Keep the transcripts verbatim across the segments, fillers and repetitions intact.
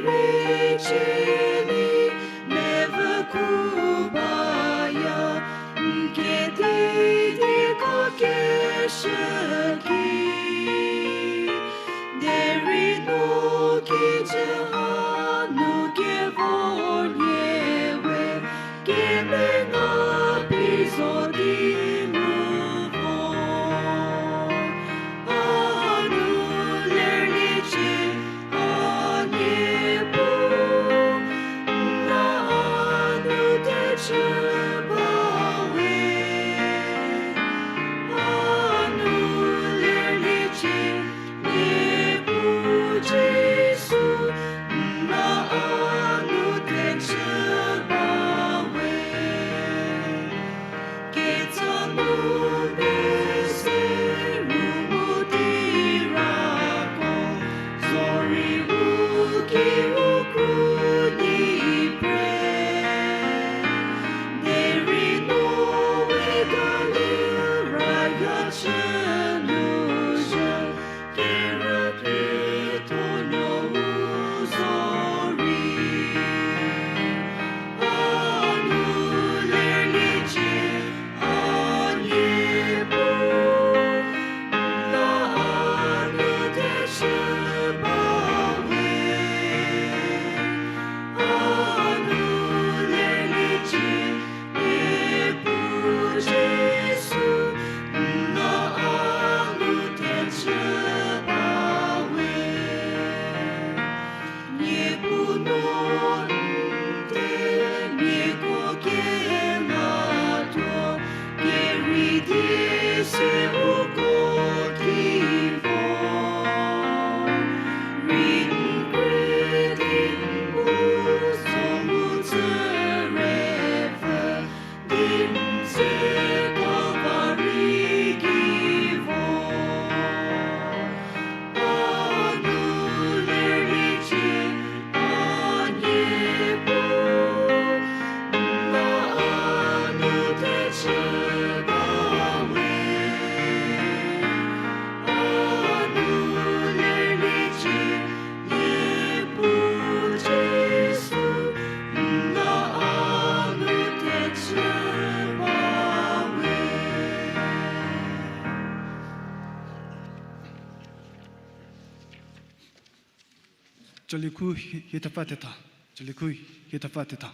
Rei chülie mevüku baya, n kedi dieko keshü ki. Derei no kijü hanu kevo nie we, kemenga phi zo di nu vo. A nu lerliecie, a Niepuu, n la a nu thechü ba we. A nu lerliecie, Niepuu Jisu, n la a nu thechü ba we. Ketsa nu pese ru mu di rako, zorei u ki u kru ni pre. Derei no we Galil raya chü nu zhü, kerükrietho nuou zorei. A nu lerliecie, a Niepuu, n la a nu thechü ba we. A nu lerliecie, Niepuu Jisu, n la a nu thechü ba we. Niepuu no n themiako kenatuo, kerei die se uko ki vo. Rei n krie di n bu zo mu tsü re pfü, di n ze ko ba rei ki vo. A nu lerliecie, a Niepuu, n la a nu thechü ba we. A nu lerliecie, Niepuu Jisu, n la a nu thechü ba we. Caliku hie thepfa thetha. Caliku hie thepfa thetha.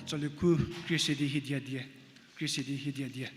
Tsali khu, krie se di hiedia die, krie se di hiedia die.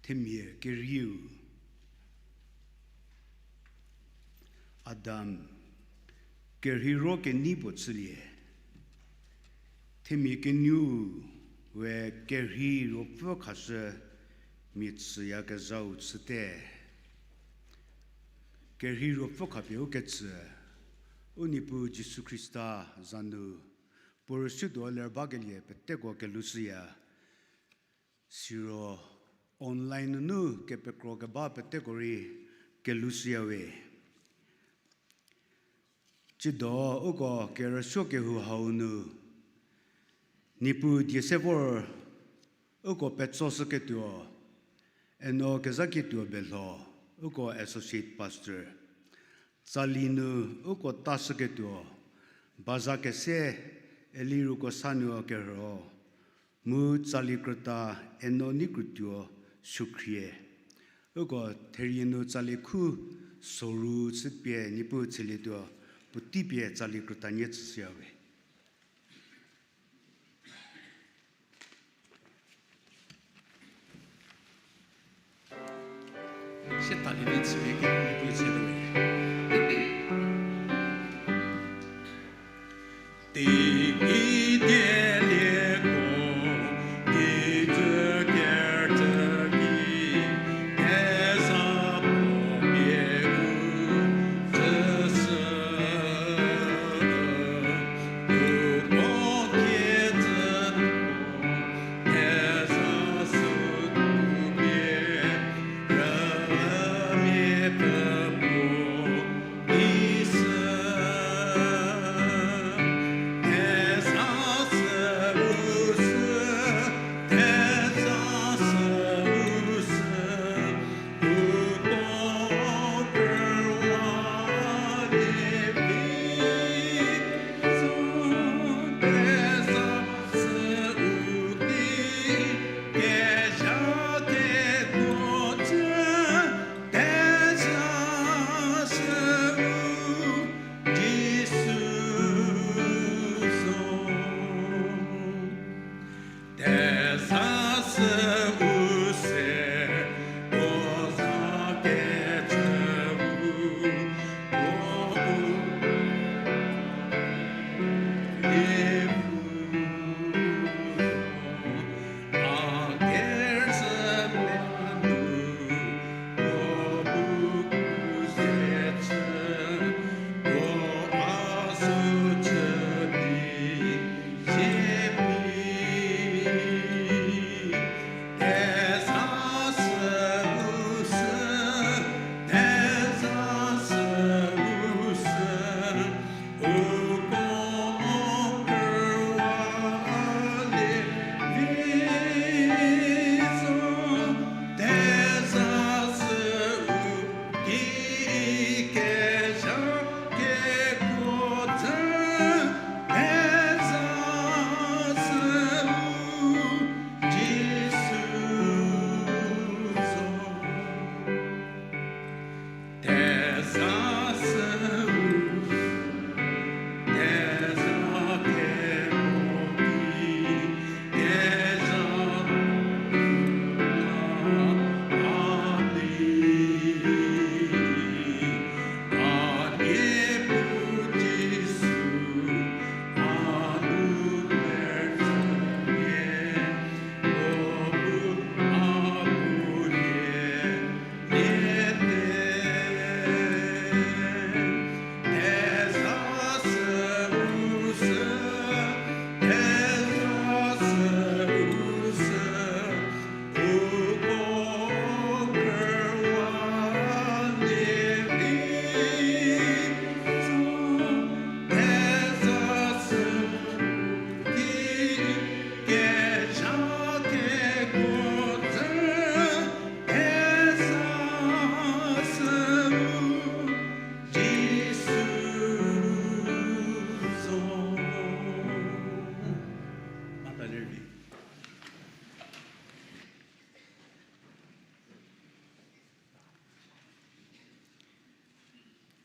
Themia kerieu. Adam, kerheiro kenei puo chülie. Themia kenieu we kerhei ruopfü khashü mia chüyakezhau chüte. Kerhei ruopfü khapie u ketsü, u Niepuu Jisu Khrista za nu, puo rüsuotuo ler bakelie peteko kelhoushüya. Siro online nunu kepekro keba peteko rei kelhoushüya we. Tsiedo uko kerüsuo kehou hau nu, Niepuu die se vor uko petsoshüketuo, Eno Kezakietuo Belho, uko Associate Pastor. Tsali nu uko tashüketuo, baza kese Eli Rukosanuo Kerho, mu tsali krüta Eno Neikrutuo Suokhrie. Uko therie nu tsali khu soru chüpie Niepuu tsülietuo, puotei pie tsali krüta nie tsüshüya we. Sie talie di chüpie ki Niepuu tsülie we. Teigei dielieko, kijü kerüchü ki, theza puo pie u tsüshü.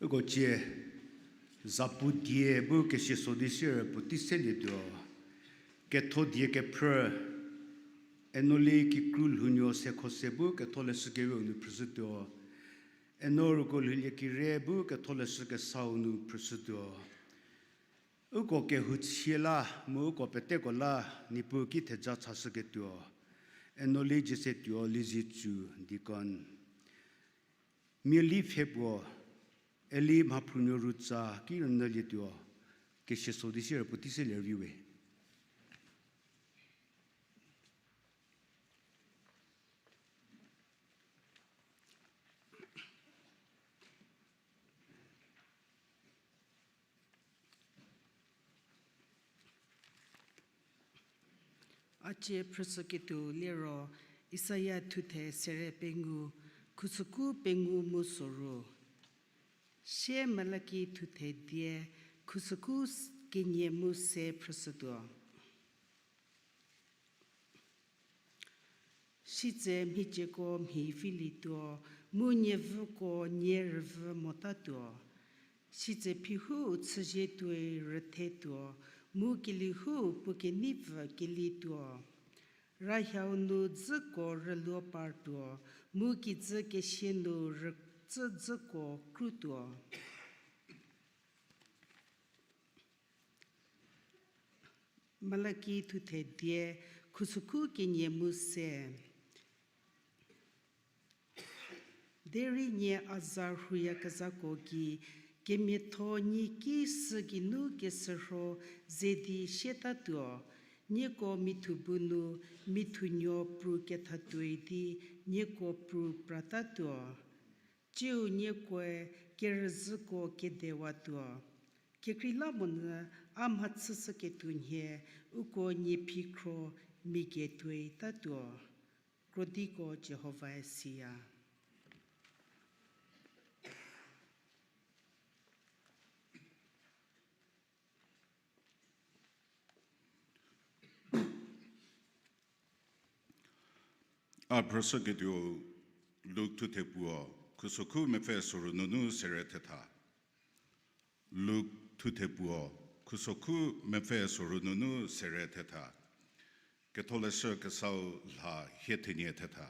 Uko cie, zapu die bu kesieso di sier puotei selietuo, ketho die kephrü, Eno li kikru lhounuo sekho se bu ketholeshü kerieu nu phrüshütuo. Eno rüko lhoulie kire bu ketholeshü kesau nu phrüshütuo. Uko kehou chie la, mu uko peteko la, Niepuu ki theja chashüketuo. Eno li Jiesetuo Lizietsu deacon. Mia li pfhe puo, Eli Mhaphrunuo Rutsa ki rünyülietuo, kesia so di sierü puotei se lerviwe. A cie phrüshüketuo liro, Isaia thuthe sere pengou, khusükhu pengou mu soru. Sie Malaki thuthe die, khusükhu s-, kenie mu se phrüshütuo. Sitse mhicieko mhi vilietuo, mu nievüko nie rüvü motatuo. Sitse phihou chüzie tuoi rüthetuo, mu kelihou puo keneipfü kelietuo. Rahiau nu dzüko rüluo partuo, mu kijü kesie nu rütsü dzüko krutuo. Malaki thuthe die, khusükhu kenie mu se. Derei nie a za rhuyakezhako gei, kemiatho nyi ki sü geinu kesürho ze di siatatuo, nieko mithu bu nu, mithunuo pru kethatuoi di, nieko pru pratatuo. Tsiu niekoe kerüzhüko kedewatuo. Kekreilamonyü a mhachüshüketuo nhie, uko nie phikhro mia getuoitatuo. Krodiko Jihovae siya. A phrüshüketuo Luk thuthe puo, khusokhu mepfü soru nunu sere thetha. Luk thuthe puo, khusokhu mepfü soru nunu sere thetha. Ketholeshü kesau lha hie thenie thetha.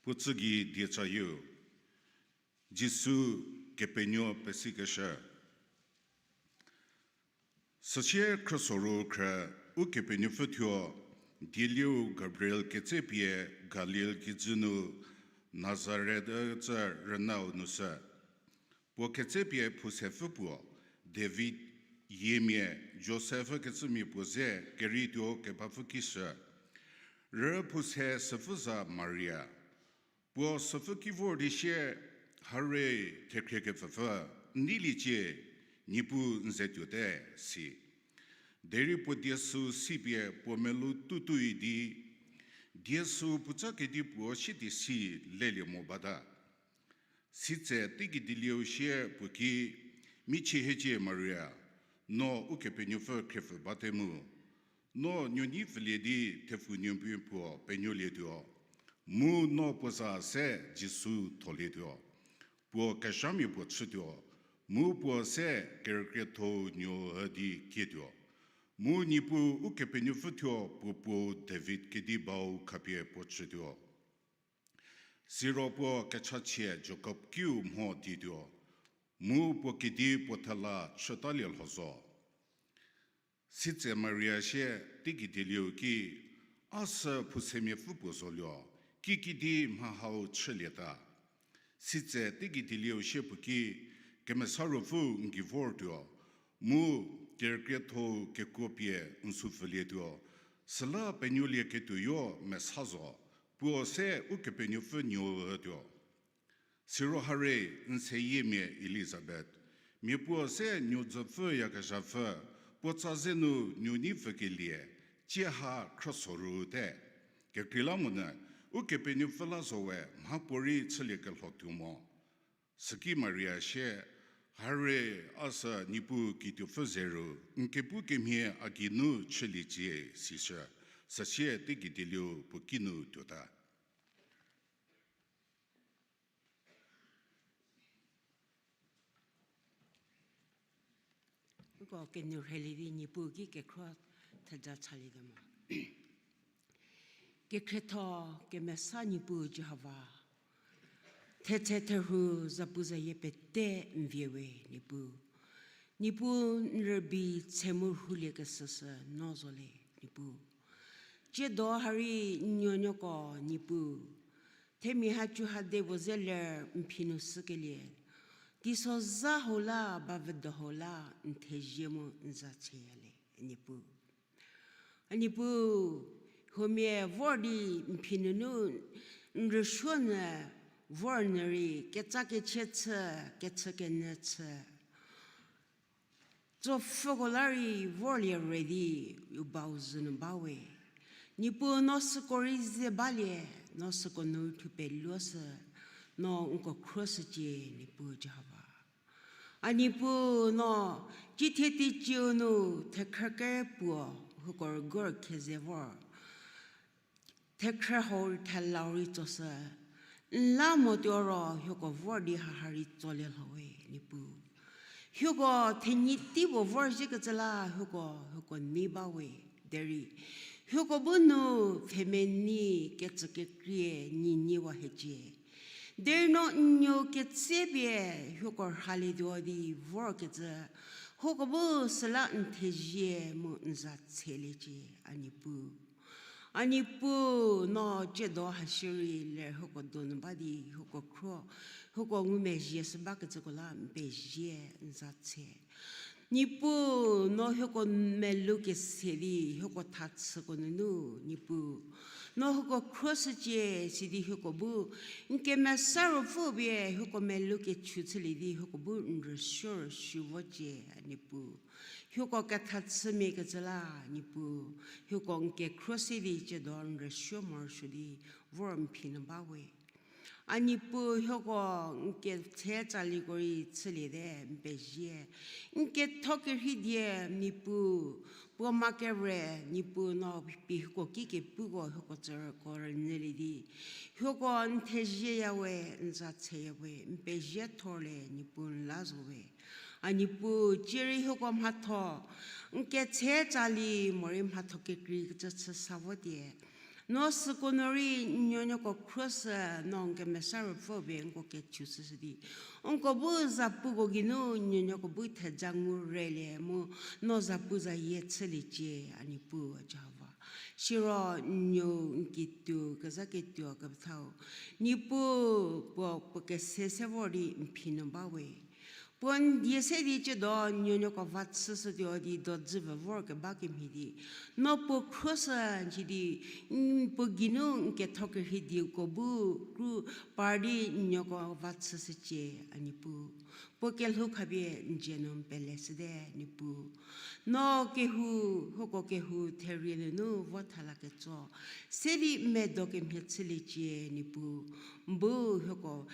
Puo tsü gei diecayieu, Jisu Kepenuo pesikeshü. Süsie khrüsoru khrü, Ukepenuopfü thuo, dielieu Gabriel ketsepie Galil kijü nu Nazaret ücü rünau nu sü. Puo ketsepie phusepfü puo, David yiemia Josef kecümia puo ze kereituo kebapfü ki shü. Rü phuse süpfü za Maria. Puo süpfü ki vor di sie, Hare, thekhriekepfüpfü, n neiliecie, Niepuu n ze tuote, si. Derei puo die sü sipie puo melou tutuoi di, die sü puoca kedi puo sie di si lelie mo bata. Sitse teigei dielieu sie puo ki, Michie hiecie Maria, no Ukepenuopfü khriepfü bate mu. No nuoneipfülie di thepfu nuopie puo penuolietuo, mu no puo za se Jisu tholietuo. Puo kezhamia puo chütuo, mu puo se kerükrietho-u nuo üdi kietuo. Mu Niepuu Ukepenuopfü thuo puo puou David kedi bau khapie puo chütuo. Siro puo kechachie Jakob kiu mho dituo, mu puo kedi puo thela chütalie lho zo. Sitse Maria sie teigei dielieu ki, A sü phusemiapfü puo zoluo, kikidi mha hau chülieta. Sitse teigei dielieu sie puo ki, Kemesa Ruopfü n gei vortuo, mu kerükrietho-u kekuo pie n sü pfülietuo, süla penuolieketuoyo mesa zo, puo se Ukepenuopfü nuou ütuo. Siro hare n seyiemia Elizabet, mia puo se nuodzüpfü yakezhapfü, puo tsa ze nu nuoneipfükelie, tsie ha khrüsoru te. Kekreilamonyü, Ukepenuopfü la zo we mhapuorei chüliekelho tuo mo. Süki Maria sie, Hare, a sü Niepuu kituopfü zeru, n kepu kemhie a geinu chüliecie, sishü, süsie teigei dielieu puo kinu tuota. Uko kenu rhelie di Niepuu ki kekhro theja chalietuo mo. Kekhrietho kemesa Niepuu Jihova, thetse therhu zapu zayie pete n vie we Niepuu. Niepuu n rübei tse mu rhulie kesüsü no zo le Niepuu. Tsiedo ha rei n nuonuoko Niepuu, themia ha cü ha de puo ze ler n phi nu sükelie, teisozha hau la, bavüdo hau la, n thezie mu n za tseya le Niepuu. A Niepuu, huomia vor di n phi nunu n rüsuo nyü vor nyü rei ketsa kechie chü, kechü kenyü chü, tsopfhüko la rei vorlie re di u bau zhü nu ba we. Niepuu, no süko rei ze balie, no süko nu thupeluoshü, no nko khruoshücie Niepuu Jihova. A Niepuu, no cithie teiciu nu thekhrü kepuo huko rügor kheze vor, thekhrü hau thelau rei tsoshü, n la motuo ro hieko vor di haha rei tsolie lho we Niepuu. Hieko thenyi tei puo vorzhiekecü la hieko, hieko nei ba we, derei hieko bu nu pfhemenei kecükekrie nyi nyiwa hiecie. Derei no n nuo ketsepie hieko rhalietuo di vorkecü, hieko bu süla n thezie mu n za tseliecie, a Niepuu. A Niepuu, no tsiedo ha shierei ler hieko donu ba di hieko khruo, hieko ngumezhie shü bakecüko la n pezie n za tse. Niepuu, no hieko melou kese di hieko thachüko nunu, Niepuu, no hieko khruoshücie sidi hieko bu n kemesa ruopfü pie hieko melou kechu chülie di hieko bu n rüsuo rüsuo vocie, a Niepuu. Hieko kethachümiakecü la, Niepuu, hieko n kekhruohi di tsiedo n rüsuo morosuo di vor n phi nu ba we. A Niepuu, hieko n kethe tsalieko rei chüliete n pezie. N ketho kerhei die, Niepuu, puo ma kere, Niepuu, no pie hieko ki kepuko hieko tsürüko rünyülie di hieko n thezieya we, n za tseya we, n pezie thorlie, Niepuu n la zo we. A Niepuu, cierei hieko mhatho n kethe tsali morei mhatho kekreikecü chü sa votie. No süko nu rei n nuonuoko khruoshü, no n kemesa ruopfü pie nko kechu shüshü di nko bu zapuko geinu n nuonuoko bu theja ngu relie mu no zapu zayie chüliecie, a Niepuu Jihova. Siro n nuo n kituo kezha ketuo kepethau, Niepuu, puo puo kese se vor di n phi nu ba we. Puo n die se di tsiedo n nuonuoko va chüshütuo di dodzü pfü vor keba kemhie di no puo khruoshü, sidi n puo geinu n ketho kerhei dieko bu kru par di n nuoko va chüshücie, a Niepuu. Puo kelhou khapie n dzie nu n peleshüte, Niepuu. No kehou, hieko kehou therie nunu vo tha laketso se di n medo kemhie chüliecie, Niepuu. N bu hieko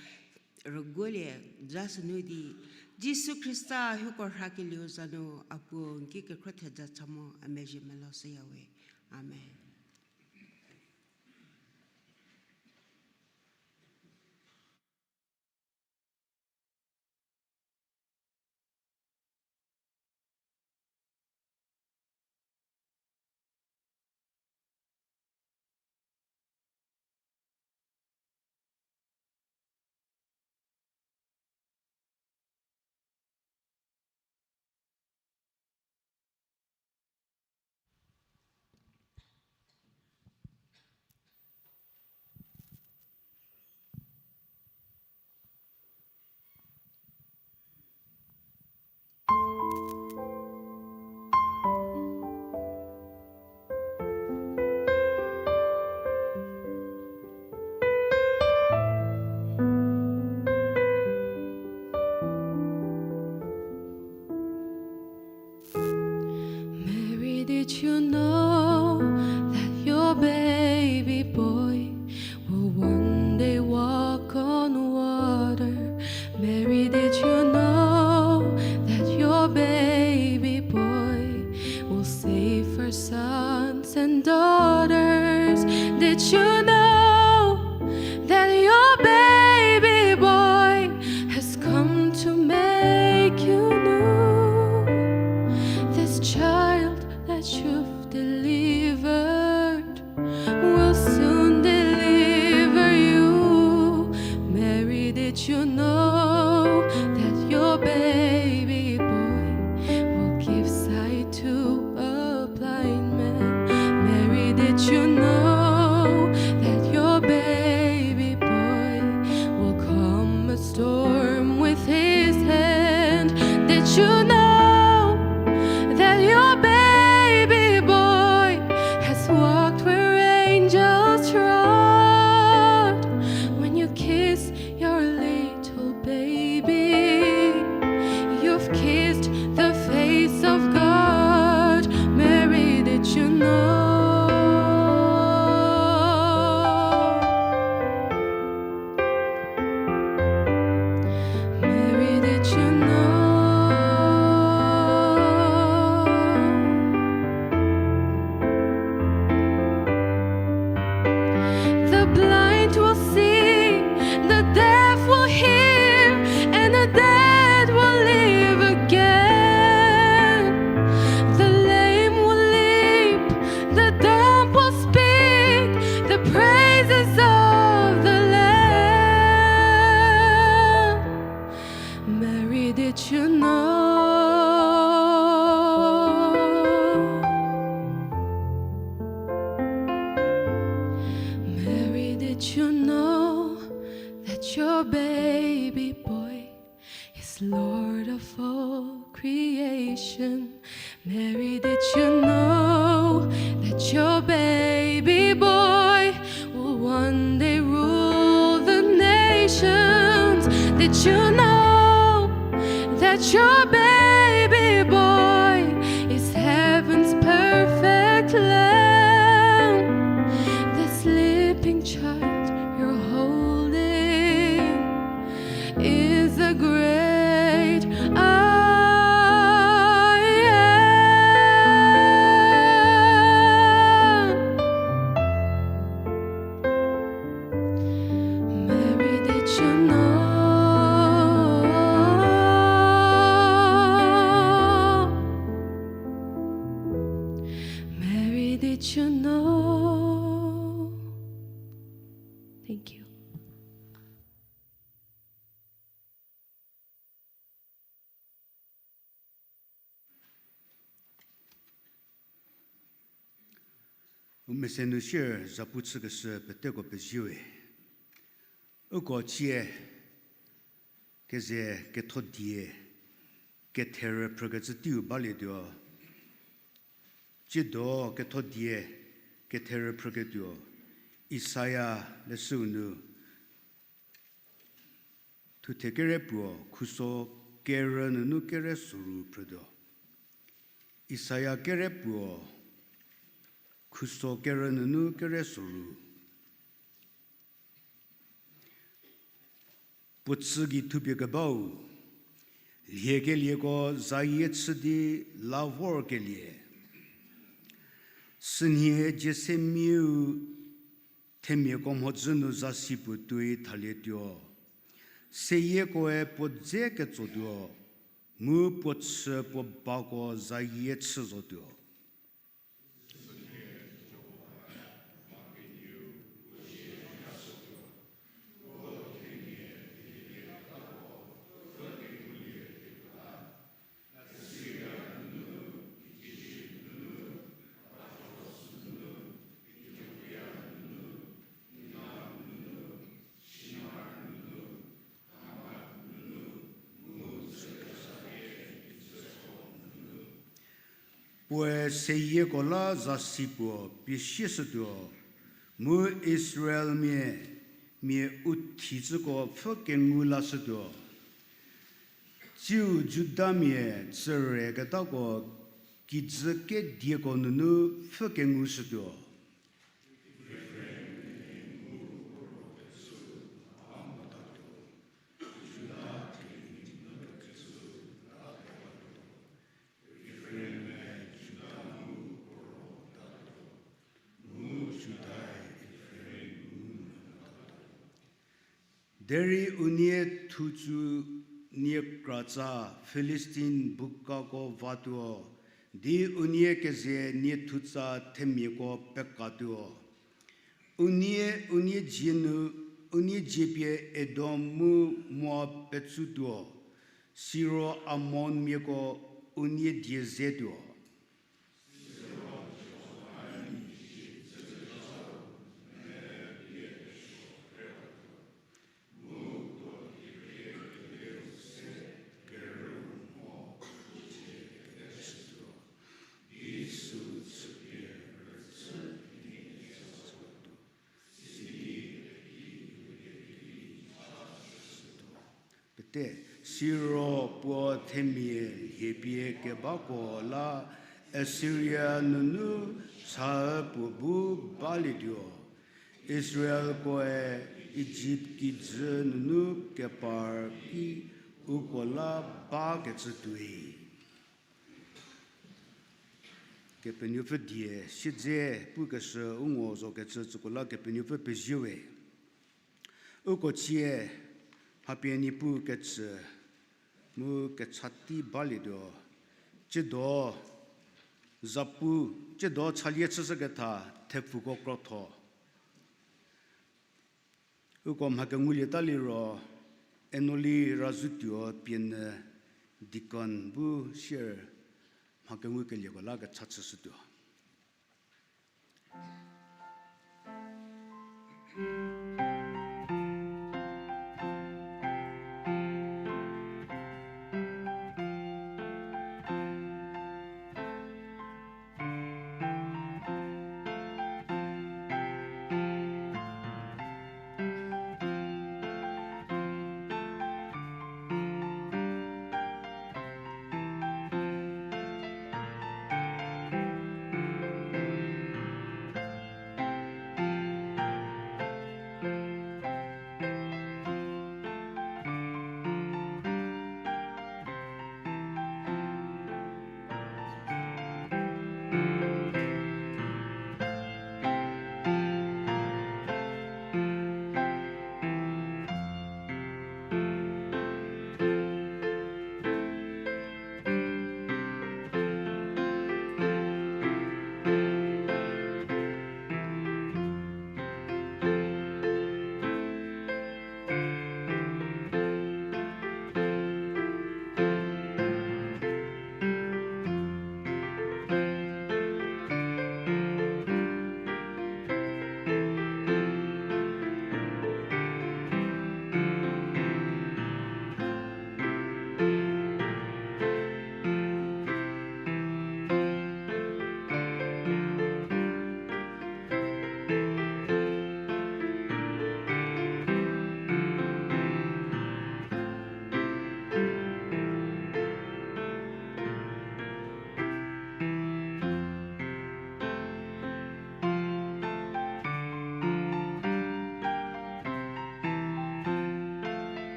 rüguolie ja sünu di Jisu Khrista hieko rhakelieu za nu a Puo n ki kekhro theja cha mu a mezhie melo shüya we. Amen. Mary, did you know that your baby boy will one day walk on water? Mary, did you know that your baby boy will save her sons and daughters? Did you know that your baby boy has come to make you new? This child that you've delivered Mary, did you know that your baby boy will one day rule the nations? Did you know that your baby boy is heaven's perfect lamb? The sleeping child you're holding is the great I am. Mary, did you know? Mary, did you know? Thank you. U mese nu sier zapu chükeshü peteko pezie we. Uko cie keze ketho die ketherü phrükecü teiu balietuo. Tsiedo ketho die ketherü phrüketuo. Isaia leshüu nu thuthe kere puo khuso kerü nunu kere soru phrütuo. Isaia kere puo khuso kerü nunu kere soru. Puo chü gei thupie kebau, lhiekelieko zayie chü di la vorkelie. Sünhie Jethsemiu themiako mhodzü nu zasi puo tuoi thalietuo. Seyiekoe puo dze ketsotuo, mu puo chü puo bako zayie chü zotuo. Puoe seyieko la zasi puo pie sieshütuo, mu Israelmia, mia u thicüko pfhü kengu lashütuo. Tsiu Judamia tsüreketako kijü kedieko nunu pfhü kengushütuo. Derei unie thutsu niekratsa Filistin bukako vatuo, di unie keze niethutsa themiako pekatuo. Unie, unie dzie nu, unie dzie pie Edom mu Moab petsutuo, siro Amonmiako unie die zetuo. Pete, siro puo themia lhiepie kebako la Assiria nunu cha puo bu balietuo. Israelkoe Ijipt kijü nunu kepar ki uko la bakecü tuoi. Kepenuopfü die siedze pukeshü u ngo zokecü tsüko la Kepenuopfü pezie we. Uko cie mhapie Niepuu kecü mu kecha tei balietuo. Tsiedo zapu, tsiedo chalie chüshüketha thepfuko krotho. Uko mha kengulieta liro, Enoli Razutuo pie nyü deacon bu sier mha kengukelieko la kecha chüshütuo.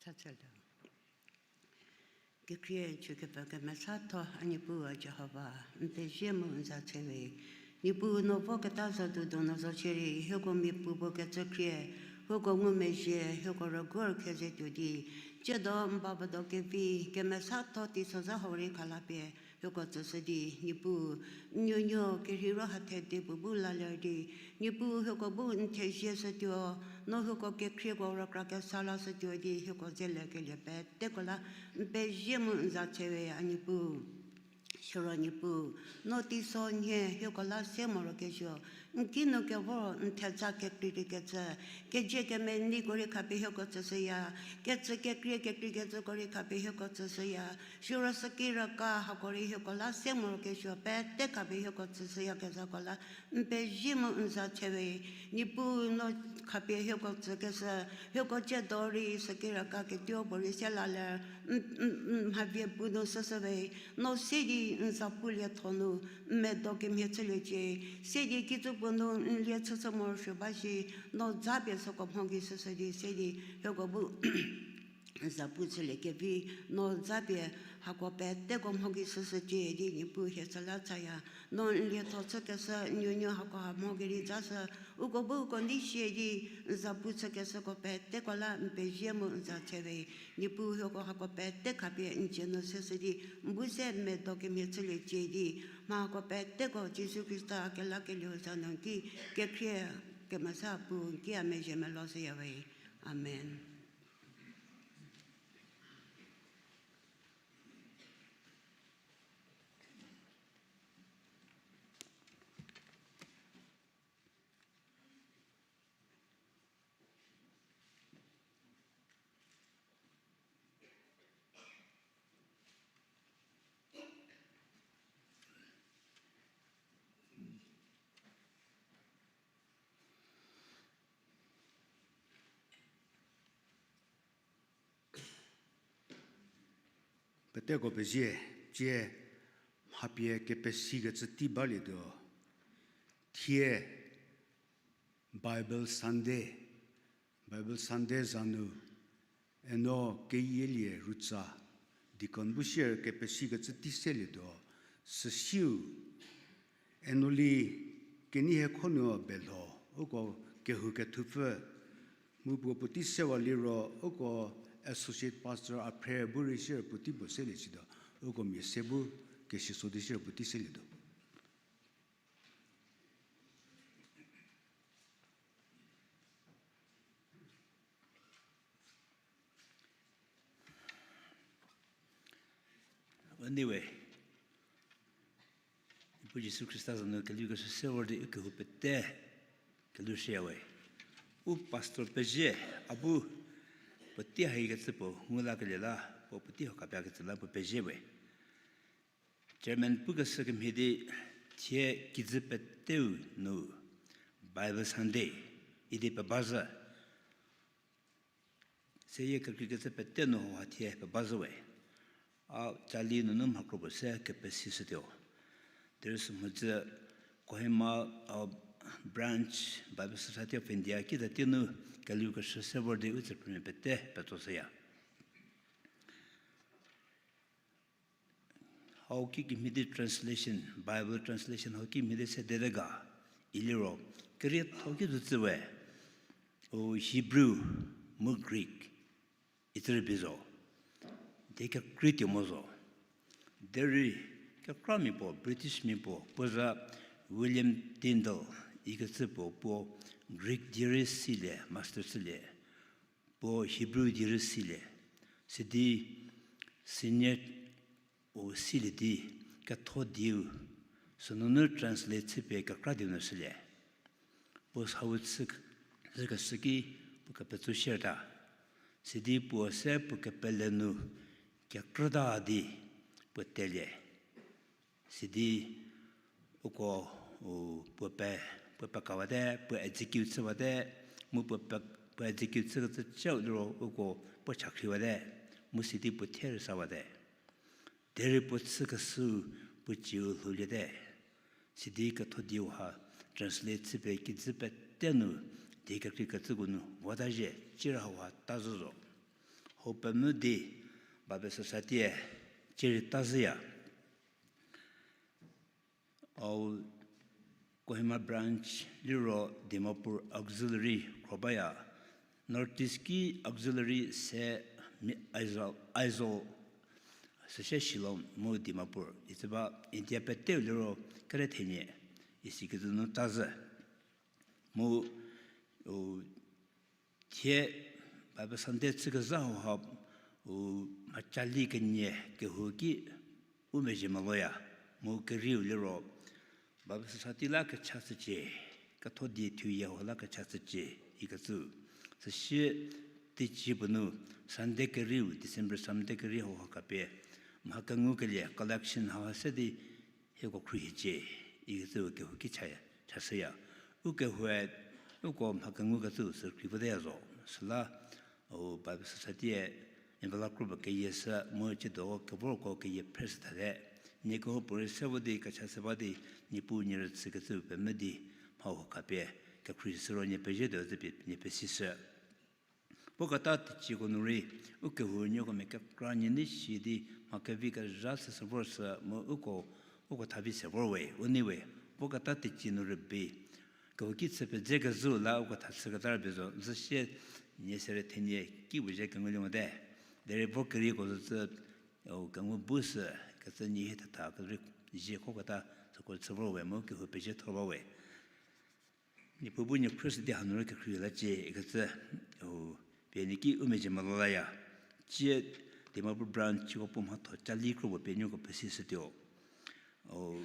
Thatsüla. Kekhrie chükepfü kemesatho a Niepuu Jihova, n pezie mu n za tsewe. Niepuu no voketa za donu zo chierei, hieko miapuo bu kecü khrie, hieko ngumezhie, hieko rüguor khezie tuo di, tsiedo n ba bodo kevi, kemesatho teisozha hau rei khalapie, hieko tsüshü di, Niepuu, n nuonuo kerhei ro hathe di puo bu laler di, Niepuu hieko bu n thezie shütuo, no hieko kekhrieko rükra kesa lashütuo di hieko dzele kelie peteko la n pezie mu n za tsewe a Niepuu. Siro Niepuu, no teiso nhie hieko la se morokesuo, n kinu kevor n theja kekreikecü, kezie kemeneiko rei khapie hieko tsüshüya, kecü kekrie kekreikecüko rei khapie hieko tsüshüya, siro süki raka hako rei hieko la se morokesuo pete khapie hieko tsüshüyakezhako la n pezie mu n za tsewe. Niepuu no khapie hieko tsükeshü, hieko tsiedo rei süki raka ketuo puorei se laler, n, n, n, mhavie pu nu shüshü we, no se di n zapu lietho nu, n medo kemhie chüliecie, se di kijü puo nu n lie chüshü morosuo ba shi, no zapie süko mho gei shüshü di se di hieko bu zapu chülie kevi, no zapie hako peteko mho gei shüshücie di Niepuu hie süla chaya, no n lietho chükeshü n nuonuo hako ha mho gei rei zashü, uko bu uko nei sie di n zapu chükeshüko peteko la n pezie mu n za tsewe. Niepuu hieko hako pete khapie n dzie nu shüshü di, n bu se n medo kemhie chüliecie di, mha hako peteko Jisu Khrista kelakelieu za nu ki kekhrie kemesa pu n ki a mezhie melo shüya we. Amen. Peteko pezie, tsie mha pie kepesikecü tei balietuo. Thie Bible Sunday, Bible Sunday za nu, eno keyielie rütsa, deacon bu sier kepesikecü tei selietuo, süsiu, eno li kenei hiekho nu belho, uko kehou kethupfü, mu puo puotei sewa liro, uko associate pastor a phre bu rei sier puotei puo selie situo, uko mia se bu kesiso di sier puotei selietuo. Anyway, Niepuu Jisu Khrista za nu kelhou keshü se vor di u kehou pete kelhou shüya we. U pastor pezie, a bu puotei haikecü puo ngu lakelie la, puo puotei hau khapie kecü la puo pezie we. Chairman pukeshü kemhie di thie kijü peteu nu Bible Sunday idi pebazhü. Seyie kekreikecü pete nu hauha thie pebazhü we. A cali nunu mhakro puo se kepesishütuo. Derei sü mhodzü Kohima, a, branch Bible Society of India kitatie nu kelhou keshü se vor di u tsüphrümia pete petsoshüya. Hau ki kemhie di translation, Bible translation hau ki mhie di sedete ga, iliro, kerietho ki zocü we, u Hebrew mu Greek, itsü rei bi zo, di kekreituo mo zo. Derei, kekramia puo, British mia puo, puo za William Tyndale, ikecü puo, puo Greek die rei silie, master chülie. Puo Hebrew die rei silie, sidi senior u silie di ketho dieu, sünunu translate chüpie kekra dieu nu shülie. Puo hau chü, chükeshü ki puo kepetso shierta, sidi puo se puo kepele nu kekrüta di puo telie. Sidi uko, u, puo pe, puo pekawate, puo execute chüwate, mu puo pe, puo execute chükecü chau liro uko puo chakhriwate, mu sidi puo thie rüsawate. Derei puo chükeshü puo cieu lhouliete. Sidi ketho dieu ha translate chüpie kijü pete nu, die kekreikecüko nu vota zhie, cira hauha ta zhü zo. hau pemvü di Bible Society-e cierei tazhüya. Au Kohima branch liro Dimapur auxiliary khro baya. North East ki auxiliary se mi-, Aizawl, Aizawl, süsie Shillong mu Dimapur itsü ba. India peteu liro kere thenie isikecü nu tazhü. Mu, u, thie Bible Sunday chükezha hauha, u, mhacali kenie kehou ki u mezhie meloya, mu kerieu liro Bible Society la kechashücie, ketho die thuyie hau la kechashücie ikecü. Süsie teicie puo nu Sunday kerieu, December Sunday kerieu hauha khapie mha kengukelie collection hauha se di hieko khruohicie ikecü kehou ki cha, chashüya. Ukehoue, uko mha kengukecü sü krei voteya zo. Süla, u, Bible Society-e envelope kropuo keyie sü mu tsiedo kevorko keyie phreshü thate. Nieko puorei se vo di kechashü ba di, Niepuu nie rüchükecü pemvü di, mha hau khapie kekhruohi sü ro nie pezhietuo züpie nie pesishü. Voketa teicieko nu rei, ukehou nieko mia kekra nie nei shi di mha kevi kezha chüshü vor sü mu uko, uko tha vi se vor we, u nei we, voketa teicie nu rübei kehouki chü pedze kezhü la uko tha chüketa rübei zo, zhüsie nie sere thenie ki puo zhie kengulie mote. Derei vo kerieko zücü, u, kengu bu sü, kecü nie hie thetha kerei zie khoketa süko chü vor we mu kehou pezhie tho ba we. Niepuu bu nie khruoshü di hanu rei kekhruohi lacie ikecü, u, pie nie ki u mezhie melo laya. Tsie Dimapur branch-ko puo mhatho cali kropuo pie nieko pesishütuo. U,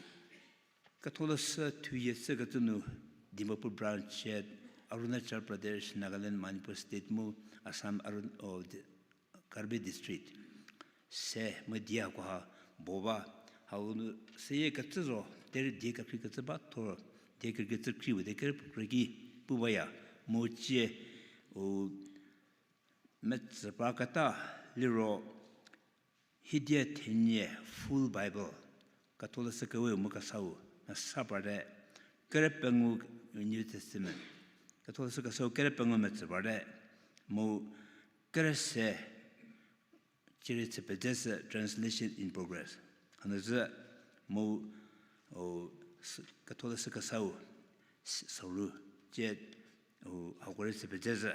ketholeshü thuyie chükecü nu Dimapur branch-e Arunachal Pradesh, Nagaland, Manipur State mu Assam, Arun-, o, Karbi District se mu die hakoha bo ba, hau nu seyie kecü zo, derei die kekreikecü ba thor, die kekreikecü kreiu de kerü puo krü ki pu baya, mu tsie, u, metsü parketa liro, hidie thenie full Bible, ketholeshü kewe mu kesau, mesa parte, kere pengou New Testament, ketholeshü kesau kere pengou metsü parte, mu kere se, cierei chü pedze sü Translation in Progress. Hanu zü mu, o, ketholeshü kesau, s-, soru, tsie, o, hako rei chü pedze zü.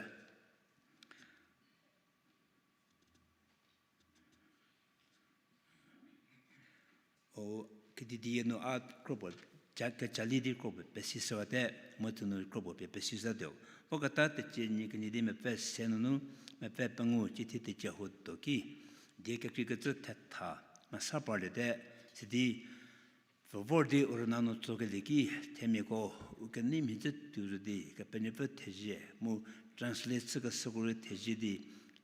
O, kedidie nu a kropuo, ca-, kecali di kropuo pesishüwate, mu tsü nu kropuo pie pesishütuo. Voketa teicie nie kenie di mepfü se nunu, mepfü pengou cithieteicie huo tuo ki, die kekreikecü thetha, mesa parliete, sidi, pfü vor di u rüna nu tsokelie ki, themiako, u keneimhie cü tuo zo di, Kepenuopfü thezie, mu translate chükeshüko rei thezie di,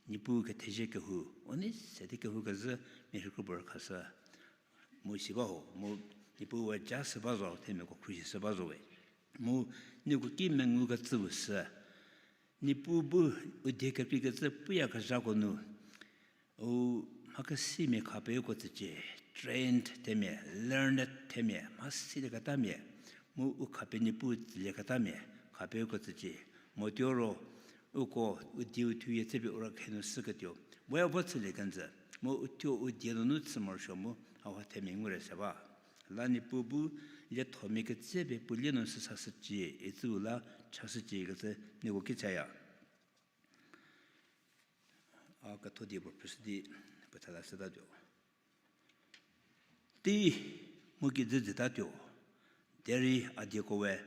Niepuu kethezie kehou, u nei se di kehou kezhü, mia rhei kropuo rükhashü. Mu si ba ho, mu Niepuu we ja shü ba zo, themiako khruohi shü ba zo we. Mu nieko ki mengukecüu sü, Niepuu bu u die kekreikecü puyakezhako nu, u mhakesimia khapie uko tsücie, trained themia, learned themia, mhasilieketamia, mu u khapie Niepuu tsülieketamia khapie uko tsücie. Motuo ro, uko u dieu thuyie chüpie u rükhe nu shüketuo we vo chülie kenjü, mu u thuo u die nunu chü morosuo mu hauha themia ngu re se ba. La Niepuu bu liethomia ketsepie puo lie nu süsashücie, icüu la chashücie kecü nieko ki chaya. A ketho die puo phrüshü di, puo thala shütatuo. Tei mu kijü jütatuo, derei a dieko we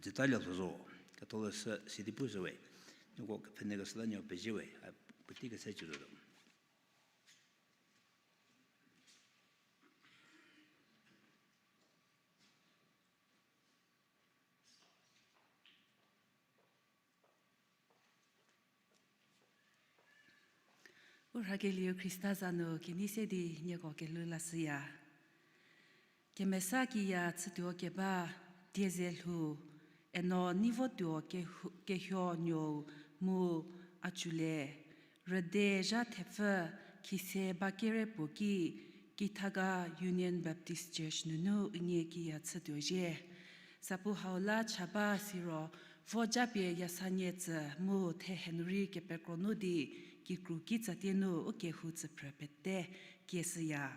jütalie lho zo, ketholeshü sidi pushü we, nieko kepfhünyükeshü la nieko pezie we, a puotei kese cü zotuo. U rhakelieu Khrista za nu kenei se di nieko kelhou lashüya. Kemesa kiya chütuo keba, tieze lhou, eno nei votuo kehu-, kehuo nuou mu a cüle, rüde zha thepfü khise ba kere puo ki, Kithaga Union Baptist Church nunu unie kiya chütuo zhie. Sapu hau la cha ba siro, vo japie yasanie tsü mu thehe nu rei kepekro nu di, kikru kitsatie nu u kehou tsüphrü pete kieshüya.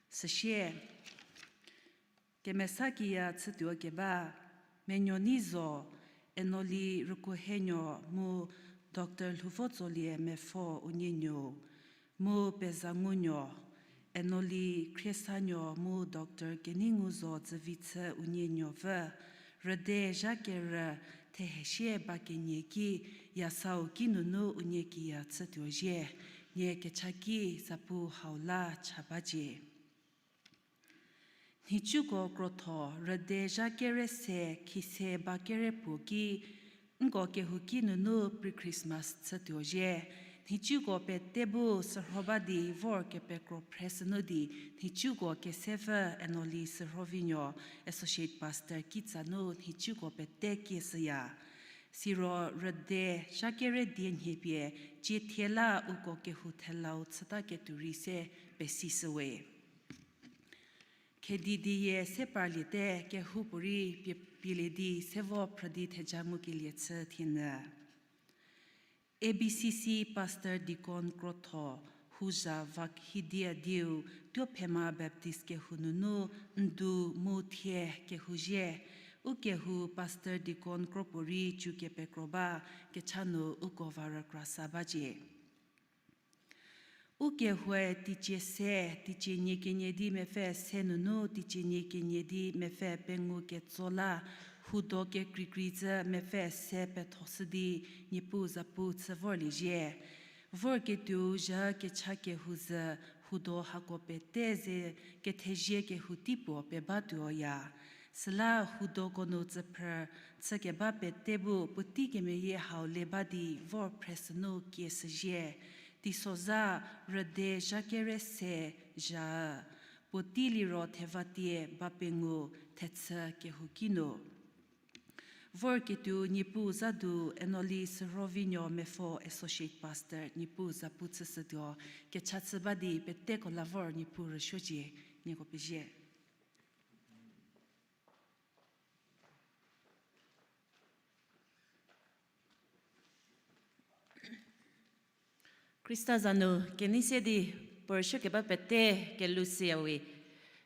Süsie, kemesa kiya chütuo keba, Menuonei zo, Enoli Rükuohenuo mu Doctor Lhouvo Tsolie Mepfo unienuo, mu pezangunuo, Enoli Khriesanuo mu Doctor Keneinguzo Dzüvichü unienuopfü, rüde zha kerü thehesie ba kenie ki yasau kinunu unie kiya chütuo zhie, nie kecha ki zapu hau la cha bacie. Nhicuko krotho rüde zha kere se khise ba kere puo ki, nko kehouki nunu pre-Christmas chütuo zhie. Nhicuko pete bu sürho ba di vor kepekro phre sünu di, nhicuko kesepfü Enoli Sürhovinuo, Associate Pastor kitsa nu nhicuko pete kieshüya. Siro rüde zha kere die nhie pie, cie thie la uko kehou thelau chüta ketuo rei se pesishüwe. Khedi dieyie se parliete kehoupuorei pie, pielie di se vo phrü di theja ngukelie chü thienyü. A B C C Pastor Deacon krotho Huzha Vakhidia dieu Tuophema Baptist kehou nunu ndu mu thie kehou zhie. U kehou Pastor Deacon kropuorei cü kepekro ba, kecha nu uko va rükra sa bacie. U kehoue teicie se, teicie nie kenie di mepfü se nunu teicie nie kenie di mepfü pengou ketso la, hudo kekreikrei zhü mepfü se pethoshü di Niepuu zapu chü vorlie zhie. Vorketuou zha kecha kehou zhü hudo hako pete ze kethezie kehou tei puo pebatuoya. Süla hudoko nu tsüphrü chükeba pete bu puotei kemeyie hau le ba di vor phre sünu kieshüzhie. Teisozha rüde zha kere se zha, puotei liro thevatie ba pengou thechü kehouki nu. Vorketuou Niepuu za du Enoli Sürhovinuo Mepfo Associate Pastor Niepuu zapu chüshütuo, kecha chü ba di peteko la vor Niepuu rüsuocie, nieko pezie. Khrista za nu kenei se di puo rüsuokeba pete kelhou siyawe.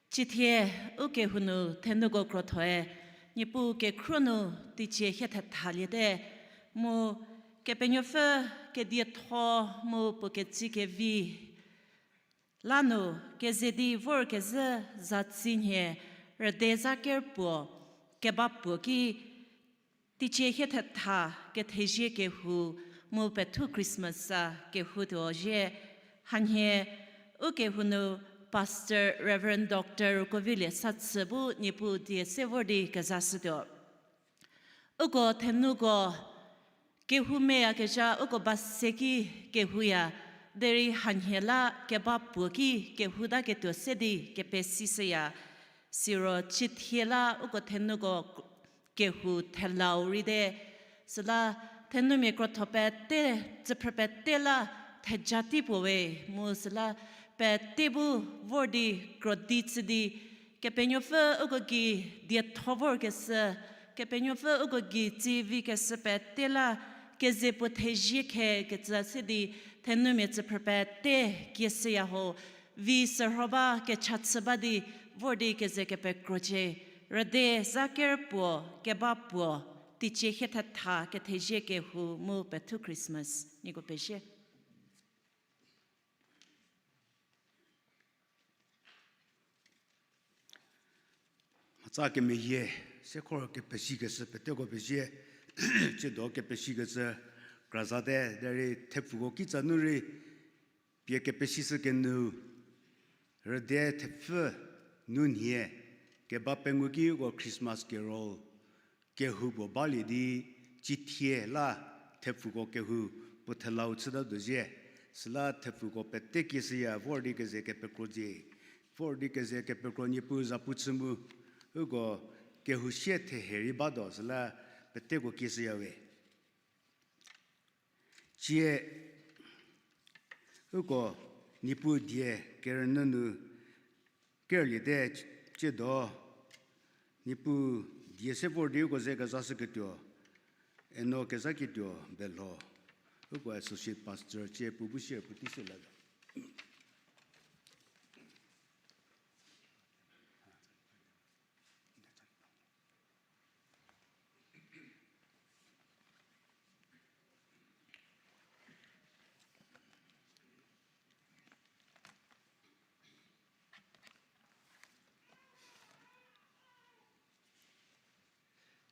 Cithie u kehou nu thenuko krothoe, Niepuu kekhruo nu teicie hie thethaliete, mu Kepenuopfü kedietho mu puo ketsie kevi la nu keze di vorkezhü zatsinhie rüde zha ker puo keba puo ki teicie hie thetha kethezie kehou mu pethu Christmas sa kehoutuo zhie. Hanhie u kehou nu Pastor Reverend Doctor Kovilie Satsü bu Niepuu die se vor di kezashütuo. Uko thenuko kehou meyakezha uko ba se ki kehouya, derei hanhie la keba puo ki kehou taketuo se di kepesishüya. Siro cithie la uko thenuko kehou thelau rei te. Süla thenumia krotho pete, tsüphrü pete la theja tei puo we, mu süla pete bu vor di krodi chü di, Kepenuopfü uko gei dietho vorkeshü, Kepenuopfü uko gei tsie vikeshü pete la keze puo thezie khe kecü se di thenumia tsüphrü pete kieshüya ho, vi sürho ba kecha chü ba di vor di keze kepekrocie, rüde zha ker puo, keba puo, teicie hie thetha kethezie kehou mu pethu Christmas, nieko pezie. Mhatsa kemeyie, se khor kepesikeshü peteko pezie, tsiedo kepesikecü kra zate, derei thepfuko kitsa nu rei, pie kepesishü kenu, rüde thepfü nu nhie, keba pengou ki uko Christmas carol kehou puo balie di, cithie la thepfuko kehou puo thelau chütatuo zhie, süla thepfuko pete kieshüya vor di keze kepekrocie, vor di keze kepekro Niepuu zapu chü mu, uko kehou sie thehe rei batuo süla peteko kieshüya we. Cie, uko Niepuu die kerünyü nu kerlie te, tsiedo Niepuu die se vor di uko ze kezashüketuo, eno kezhaketuo belho, Uko associate pastor cie puo bu share puo tei se la ga.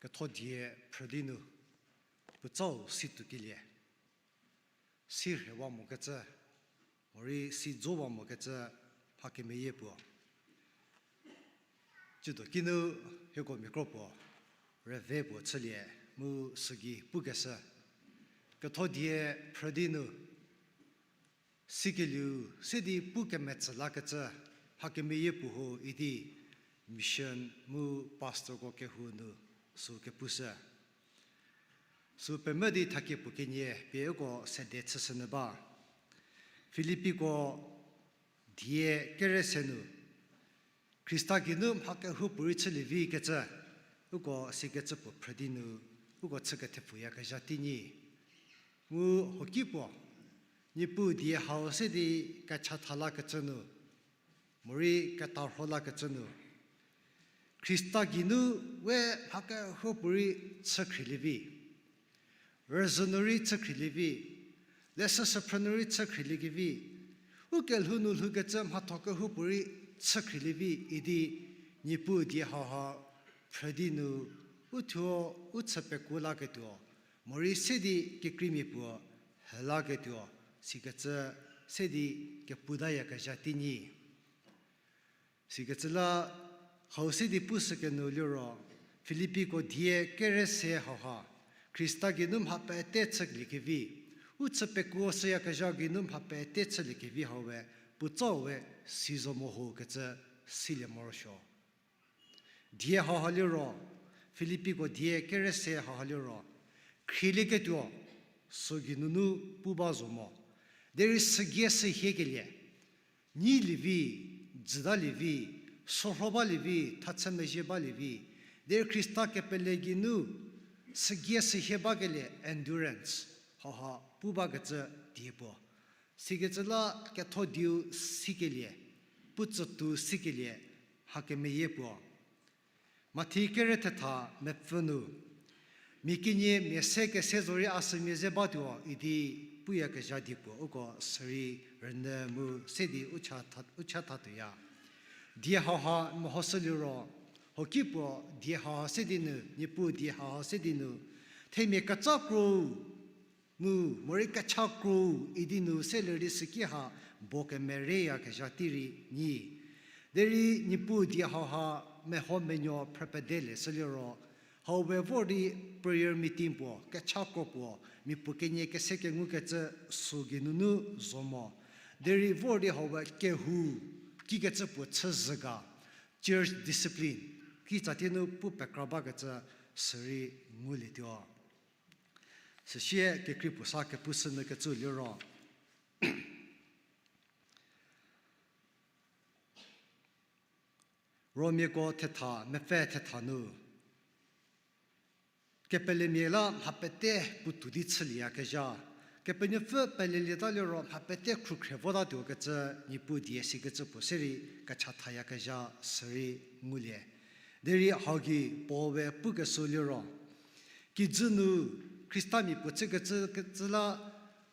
Ketho die phrü di nu, puotsau si tuokelie, si rhewa mokecü, morei si dzowa mokecü, mha kemeyie puo. Tsiedo kinu hieko mia kro puo, rüve puo chülie, mu sügei pukeshü. Ketho die phrü di nu, sikelieu se di pu kemetsü lakecü, mha kemeyie puo ho idi mission mu pastorko kehou nu sü kepushü. Sü pemvü di thakie puo kenie pie uko sede chüshünyü ba. Filippiko die kere se nu, Khrista geinu mha kehoupuorei chülievi kecü, uko sikecü puo phrü di nu, uko chü kethepfuyakezha teinyi. Mu hoki puo, Niepuu die hau se di kechatha lakecü nu, morei ketarho lakecü nu, Khrista geinu we mha kehoupuorei chükhrielievi. Rüzhü nu rei chükhrielievi, leshü süphrü nu rei chükhrieliekevi, u kelhou nu lhoukecü mhatho kehoupuorei chükhrielievi idi Niepuu die hauha phrü di nu, uthuo u chü pekuo laketuo, morei se di kekreimia puo helaketuo, sikecü se di keputayakezha teinyi. Sikecü la hau se di pushükenu liro, Filippiko die kere se hauha, Khrista geinu mha pete chüliekevi, u chü pekuo shüyakezha geinu mha pete chüliekevi hau we, puotsau we si zo mo ho kecü silie morosuo. Die hauha liro, Filippiko die kere se hauha liro, khrielieketuo, sü geinunu pu ba zo mo. Derei sügie sühiekelie, nyilievi, jütalievi, sorho balievi, thachü mezhie balievi, derei Khrista kepele geinu sügie sühie bakelie endurance, hauha pu bakecü die puo. Sikecü la ketho dieu sikelie, putsütu sikelie, hakemeyie puo. Mathi kere thetha mepfü nu, mia kenie mia se kese zorei a sümia ze batuo idi puyakezha die puo uko sürei rünyü mu se di u cha tha, u cha thatuoya. Die hauha mehoshü liro, hoki puo die hauha se di nu, Niepuu die hauha se di nu, themia kecha kro nu, morei kecha kro idi nu selie di süki ha bo kemereyakezha tei rei nyi. Derei Niepuu die hauha meho menuo phrü pede leshü liro, hau we vor di prayer meeting puo, kecha kro puo, mia puo kenie kese kengukecü sü geinunu zo mo. Derei vor di hau we kehou, kikecü puo chüzhü ga, church discipline, kitsatie nu pu pekra bakecü sürei ngulietuo. Süsie kekrei puo sa kepushünyü kecü liro, Romiako thetha, mepfü thetha nu, kepelemia la mha pete puotou di chülieyakezha, Kepenuopfü pelelieta liro mha pete khrukhre votatuo kecü Niepuu die sikecü puo se rei kechathayakezha sürei ngulie. Derei hau gei Paul we pukeshü liro, kijü nu Khristamia puo chükecü kecü la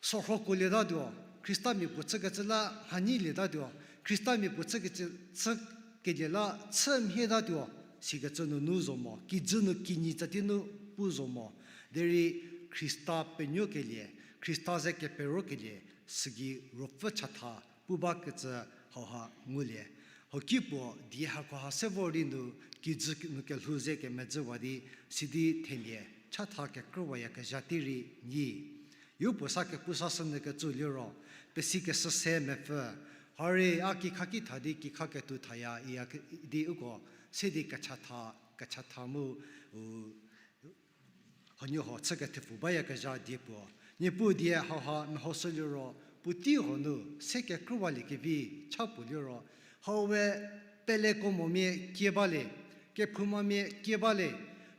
sorhokuolietatuo, Khristamia puo chükecü la mhanyielietatuo, Khristamia puo chükecü chükelie la chü mhietatuo, sikecü nunu zo mo, kijü nu kinyi tsatie nu pu zo mo, derei Khrista penuokelie, Khrista ze keperokelie, sügei ruopfü chatha pu bakecü hauha ngulie. Hoki puo die hakoha se vor di nu kijü nu kelhou ze kemedzüwa di sidi themia chatha kekrüwayakezha tei rei nyi. Yopuo sa kepu sashünyü kecü liro, pesikeshü se mepfü, hare a kikha kitha di kikha ketuo thaya iya ke-, di uko se di kechatha, kechatha mu, u, huoniehuo chü kethepfu bayakezha die puo. Niepuu die hauha mehoshü liro, puotei huo nu se kekrüwaliekevi cha puo liro, hau we peleko momia kie bale, kephoumamia kie bale,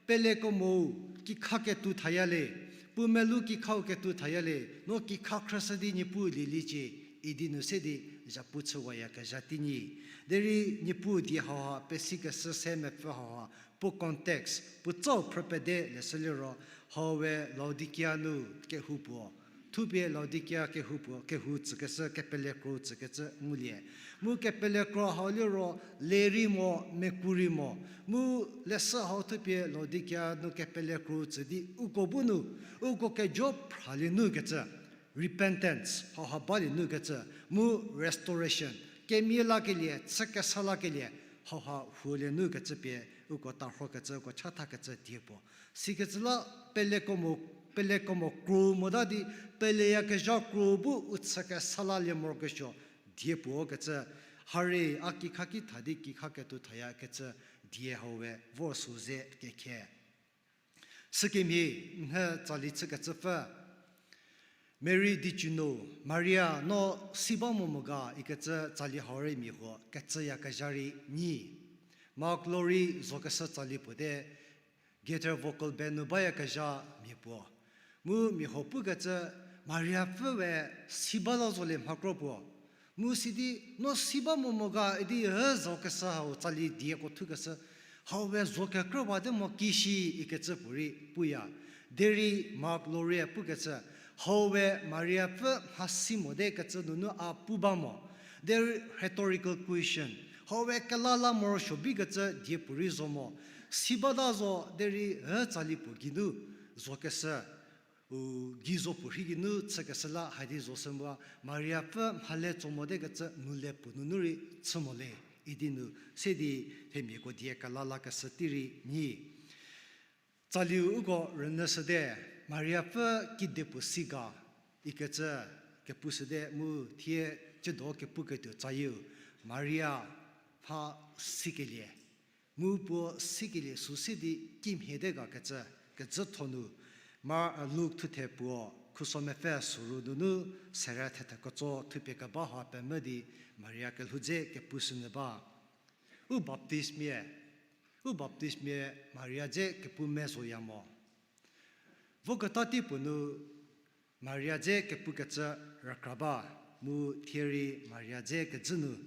peleko mo kikha ketuo thaya le, Puo melou kikhau ketuo thaya le, no kikha khrüshü di Niepuu lieliecie, idi nu se di zhapu chüwayakezha tei nyi. Derei Niepuu die hauha pesikeshü se mepfü hauha, puo context, puo tsau phrü pede leshü liro, hau we Laodikia nu kehou puo. Thupie Laodikia kehou puo, kehou tsükeshü kepele kro tsükecü ngulie. Mu kepele kro hau liro, le rei mo, meku rei mo. Mu leshü hau thupie Laodikia nu kepele kro tsü di uko bu nu, uko kejo phralie nu kecü, repentance, hauha balie nu kecü, mu restoration, kemia lakelie, chü kesa lakelie, hauha huolie nu kecü pie, uko tarhokecü, uko chathakecü die puo. Sikecü la peleko mo, peleko mo kro mota di, peleyakezha kro bu u chü kesa lalie morokesuo die puo kecü, hare a kikha ki tha di kikha ketuo thaya kecü die hau we vor sü ze kekhe. Sükemhie, nhie tsali chükecüpfü. Mary did you know, Maria no si ba mo mo ga ikecü tsali hau rei mia huo kecüyakezha rei nyi. Mark Laurie zokeshü tsali puo te, Gaither Vocal Band nu bayakezha mia puo. Mu mia huo pukecü, Mariapfü we si bata zo le mhakro puo. Mu sidi, no si ba mo mo ga idi hü zokeshü hau tsali dieko thukeshü, hau we zo kekrüwate mo kishi ikecü puorei puya. Derei Mark Laurie pukecü, hau we Mariapfü mhasi mote kecü nunu a pu ba mo. Derei rhetorical question, hau we kelala morosuo bikecü die puorei zo mo. Si bata zo derei hü tsali puo geinu zokeshü, u gei zo puorhi geinu chükeshü la hadi zo sü mo, Mariapfü mhale tso mote kecü nu le puo nunu rei chü mo le, idi nu se di themiako die kelalakeshü tei rei nyi. Tsaliu uko rünyüshüte, Mariapfü kide puo si ga ikecü kepushüte mu thie ciedo kepuketuo tsayieu, Maria mha sikelie. Mu puo sikelie sü se di kimhie te ga kecü, kecütho nu, Mar-, Luk thuthe puo, khuso mepfü soru nunu, sere thethe ketso thupie keba ha pemvü di, Maria kelhou dze kepushünyü ba. U baptistmia, u baptistmia Maria dze kepu me zoya mo. Voketa tei puo nu Maria dze kepukecü rükra ba, mu thie rei Maria dze kejü nu,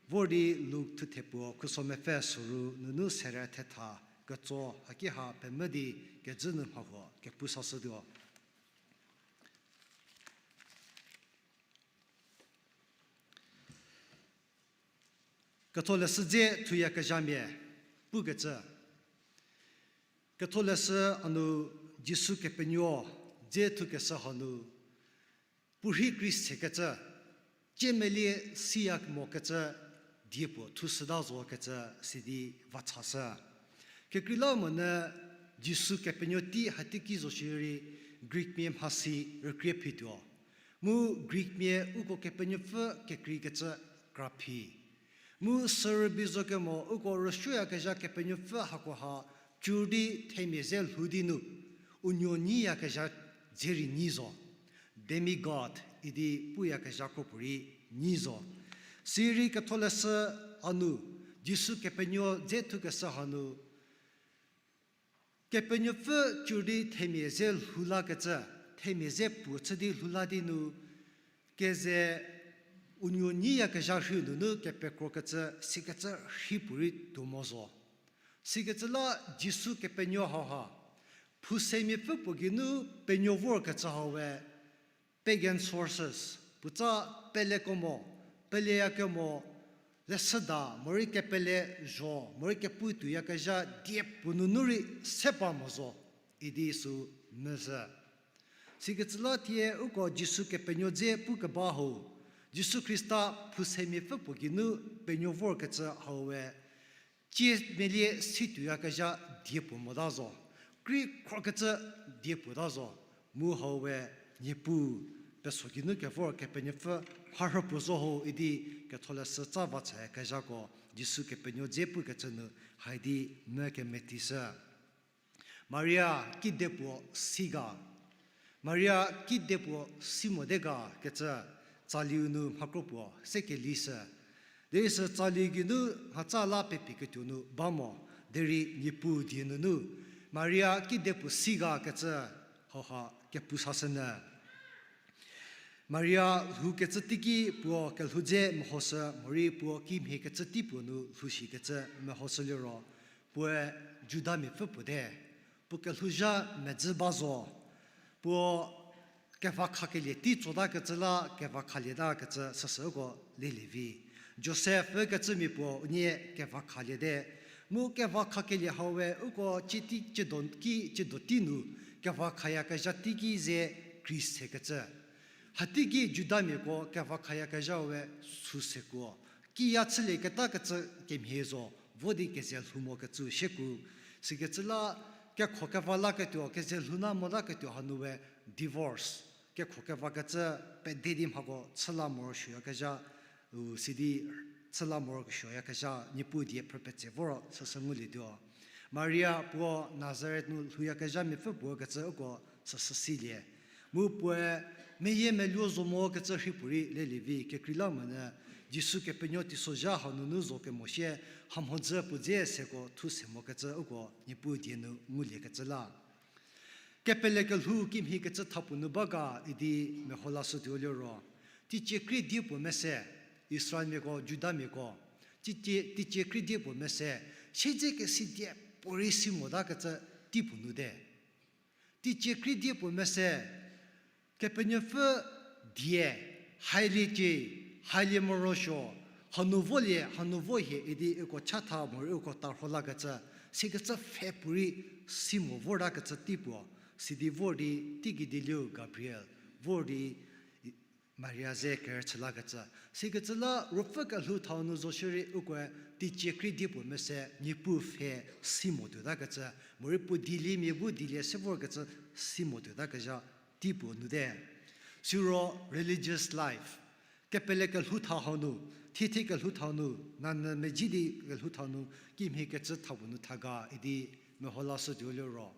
vor di Luk thuthe puo khuso mepfü soru nunu sere thetha ketso haki ha pemvü di kejü nu mha huo kepu sashütuo. Ketholeshü dze thuyakezhamia pukecü. Ketholeshü a nu Jisu Kepenuo dze thukeshü hanu, puorhi Khrista kecü, ciemelie siya mokecü, die puo thushüta zo kecü sidi va chashü. Kekreilamonyü Jisu Kepenuo tei hateiki zo shierei Greekmia mhasi rükrie phituo. Mu Greekmia uko Kepenuopfü kekreikecü kraphi. Mu sürübei zo kemo uko rüsuoyakezha Kepenuopfü hakoha cur di themia ze lhou di nu, unuo nyiyakezha dze rei nyi zo. Demigod idi puyakezha kropuorei nyi zo. Sirei Ketholeshü a nu, Jisu Kepenuo dze thukeshü hanu, Kepenuopfü cur di themia ze lhou lakecü, themia ze puo chü di lhou la di nu, keze unuo nyiyakezha rhiu nunu kepekrokecü, sikecü rhi puorei tuo mo zo. Sikecü la Jisu Kepenuo hauha, phusemiapfü puo geinu penuo vorkecü hau we, pagan sources, puotsa peleko mo, peleyakemo, leshüda, morei kepele zho, morei kepu tuoyakezha die puo nunu rei se pa mo zo, idi sü mezhü. Sikecü la thie uko Jisu Kepenuo dze pukeba hau, Jisu Khrista phusemiapfü puo geinu penuo vorkecü hau we, ciemelie si tuoyakezha die puo mota zo, krei khrokecü die puota zo, mu hau we Niepuu peso geinu kevor Kepenuopfü mharhü puo zo ho idi Ketholeshü tsa va chayakezhako Jisu Kepenuo dze pukecü nu haidi me kemetishü. Maria kide puo si ga. Maria kide puo si mote ga kecü tsaliu nu mhakro puo se kelishü. Derei sü tsali geinu mhatsa la pepiketuo nu ba mo, derei Niepuu die nunu Maria kide puo si ga kecü ha kepu sashünyü. Maria lhoukecü teiki puo kelhou dze mehoshü, morei puo kimhie kecü tei puo nu lhoushikecü mehoshü liro, puoe Judamiapfü puo te, puo kelhouzha medzü ba zo, puo kevakhakelie tei tsotakecü la kevakhalieta kecü süsü uko lelie vi. Josef ükecümia puo unie kevakhalie te. Mu kevakhakelie hau we uko cietei, ciedo ki, ciedo tei nu kevakhayakezha teiki ze kri sekecü. Hateiki Judamiako kevakhayakezha we sü sekuo. Kiya chülieketa kecü kemhie zo, vo di keze lhou mokecü shieku. Sikecü la kekho keva laketuo, keze lhou na motaketuo hanu we divorce. Kekho kevakecü pede di mhako chü la morosuoyakezha, u sidi chü la morosuoyakezha, Niepuu die phrü petse voro süsü ngulietuo. Maria puo Nazaret nu lhouyakezhamiapfü puo kecü uko süsü silie. Mu puoe meyiemeluo zo mokecü rhei puorei lelie vi, kekreilamonyü Jisu kepenuo teisozha hanunu zo kemosie, hamhodzü puo dze seko thu se mokecü uko Niepuu die nu nguliekecü la. Kepele kelhou kimhie kecü thapuo nu ba ga idi meho lashütuo liro, teicie krie die puo mese, Israelmiako, Judamiako, teicie, teicie krie die puo mese, siedzekesi die puorei si motakecü tei puo nu te. Teicie krie die puo mese, Kepenuopfü die, hailiecie, hailie morosuo, hanu volie, hanu vo hie idi uko chatha morei uko tarho lakecü, sikecü pfhe puorei si mo vortakecü tei puo, sidi vor di teigei dielieu Gabriel, vor di Maria ze kerüchü lakecü. Sikecü la ruopfü kelhou thau nu zo shierei ukoe teicie krie die puo mese Niepuu pfhe si mo tuotakecü, morei puo dieliemia bu dielie se vorkecü si mo tuotakezha tei puo nu te. Siro religious life, kepele kelhou tha hau nu, thiethie kelhou tha nu, nanyü medzi di kelhou tha nu, kimhie kecü thapuo nu tha ga idi meho lashütuo liro,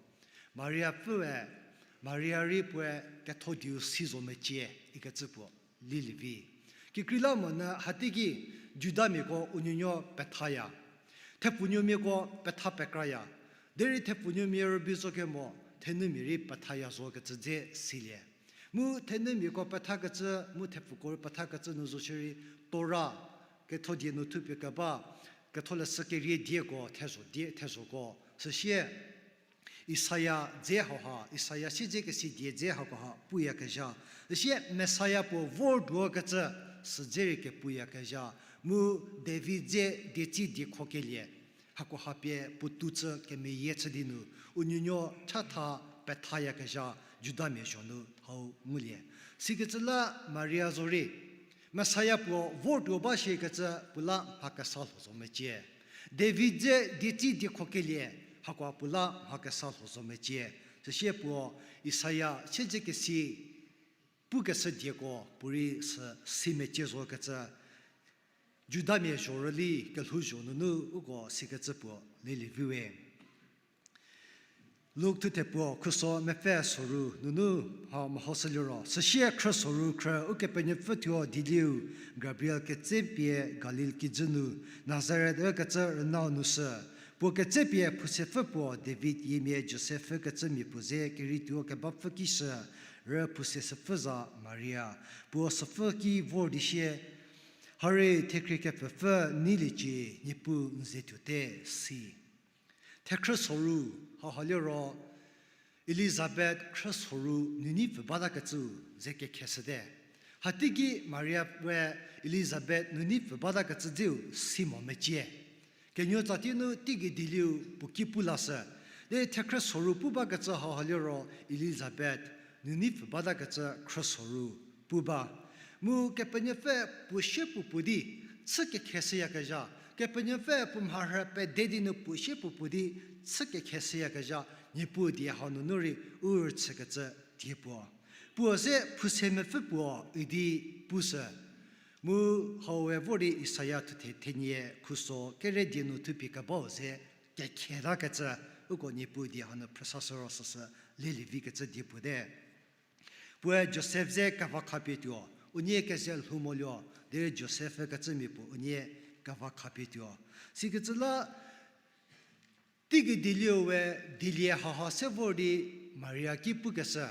Maria pfüe, Maria rei puoe ketho dieu si zo mecie ikecü puo lelie vi. Kekreilamonyü hateiki Judamiako unuonuo pethaya. Thepfunuomiako petha pekraya. Derei thepfunuomia rübei zo kemo, thenumia rei pethaya zokecü dze silie. Mu thenumiako pethakecü, mu thepfuko rei pethakecü nu zo shierei Torah, ketho die nu thupie keba, ketholeshü kerie dieko thezho die, thezhoko. Süsie Isaia dze hauha, Isaia siedzekesi die dze hauha puyakezha. Süsie Messiah puo vortuokecü sü dze rei kepuyakezha. Mu David dze dietsi diekhokelie. Hakoha pie puotou chü kemeyie chü di nu, unuonuo chatha pethayakezha Judamia zho nu hau ngulie. Sikecü la Maria zorei, Messiah puo vortuo ba shikecü puo la mha kesa lho zo mecie. David dze dietsi diekhokelie, hakoha puo la mha kesa lho zo mecie. Süsie puo Isaia siedzekesi pukeshü dieko puorei sü si mecie zokecü, Judamia zho rüli kelhouzho nunu uko sikecü puo lelie viwe. Luk thuthe puo khuso mepfü soru nunu ha mehoshü liro, süsie khrü soru khrü Ukepenuopfü thuo dielieu Gabriel ketsepie Galil kijü nu Nazaret ükecü rünau nu shü. Puo ketsepie phusepfü puo David yiemia Josef ükecümia puo ze kerituo kebapfü ki shü, rü phuseshüpfü za Maria. Puo süpfü ki vor di sie, Hare, thekhrie kepfhüpfü neiliecie, Niepuu n ze tuote, si. Thekhrü soru, hauha liro Elizabeth khrü soru nunei pfü batakecü ze kekheshüte. Hateiki Maria we Elizabeth nunei pfü batakecü dzeu si mo mecie. Kenuo tsatie nu teigei dielieu puo ki pu lashü. Derei thekhrü soru pu bakecü hauha liro Elizabeth nunei pfü batakecü khrü soru pu ba. Mu Kepenuopfü puo sie puo puo di chü kekheshüyakezha, Kepenuopfü puo mharhü pede di nu puo sie puo puo di chü kekheshüyakezha, Niepuu die hau nunu rei u rüchükecü die puo. Puo se phuse mepfü puo idi pushü. Mu hau we vor di Isaia thuthe thenie khuso kere die nu thupie kebau ze kekhetakecü, uko Niepuu die hanu phrüsashü ro süsü lelie vikecü die puo te. Puoe Josef ze keva khapie tuo, unie keze lhou moluo, derei Josef ükecümia puo unie keva khapie tuo. Sikecü la, teigei dielieu we dielie haha se vor di Maria ki pukeshü,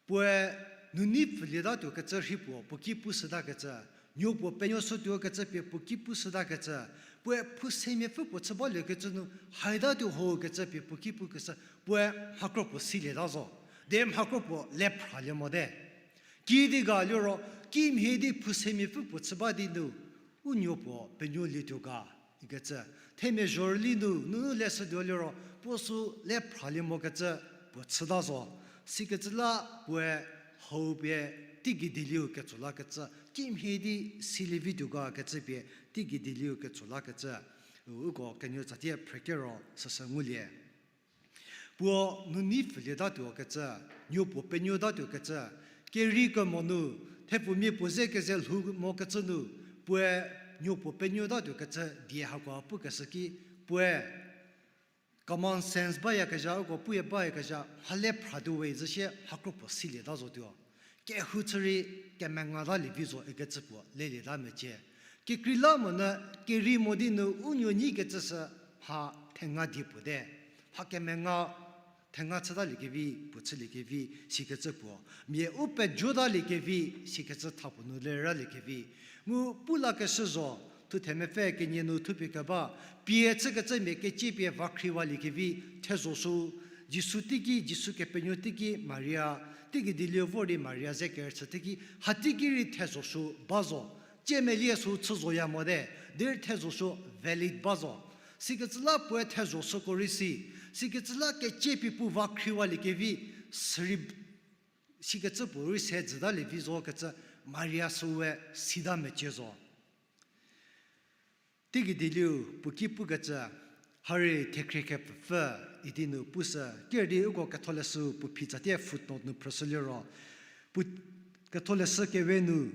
puoe nunei pfülietatuo kecü rhi puo, puo ki pushütakecü, nuo puo penuoshütuo kecü pie puo ki pushütakecü, puoe phousemia pfü puo chü baliekecü nu, haitatuo ho kecü pie puo ki pukeshü, puoe mhakro puo silieta zo. Derei mhakro puo le phralie mote. Kidi ga liro, kimhie di phousemia pfü puo chü ba di nu, u nuo puo penuolietuo ga, ikecü. Themia zhorüli nu, nunu leshütuo liro, puo sü le phralie mokecü puo chüta zo. Sikecü la puoe hau pie teigei dieliu ketso lakecü, kimhie di silie vituo ga kecü pie teigei dieliu ketso lakecü, uko kenuo tsatie phrekero süsü ngulie. Puo nunei pfülietatuo kecü, nuo puo penuotatuo kecü, keri kemo nu, thepfumia puo ze keze lhou mokecü nu, puoe nuo puo penuotatuo kecü die hako pukeshü ki, puoe common sense bayakezha, uko puya bayakezha, mhale phratuo we zhü sie mhakro puo silieta zotuo. Kehou chü rei kemengatalie vi zo ikecü puo lelieta mecie. Kekreilamonyü keri mo di nu u nuo nyikecü sü mha thenga die puo te. Mha kemenga thenga chütaliekevi, puo chüliekevi, sikecü puo. Mia u pejotaliekevi, sikecü tha puo nu leraliekevi. Mu pu lakeshü zo, thuthe mepfü kenie nu thupie keba, pie chükecü mia kecie pie vakhriwaliekevi, thezho sü, Jisu teiki, Jisu kepenuo teiki, Maria, teigei dieliu vor di Maria ze kerüchü teiki, hateiki rei thezho sü ba zo. Tiemelie sü chü zoya mote, derei thezho sü valid ba zo. Sikecü la puoe thezho süko rei si, sikecü la kecie pie puo vakhriwaliekevi, sürei sikecü puo rei se jütalie vi zo kecü Maria süe sita mecie zo. Teigei dieliu puo ki pukecü, harie thekhrie kepfüpfü idi nu pushü, ker di uko ketholeshü puo phi tsatie footnote nu phrüshü liro, puo ketholeshü kewe nu,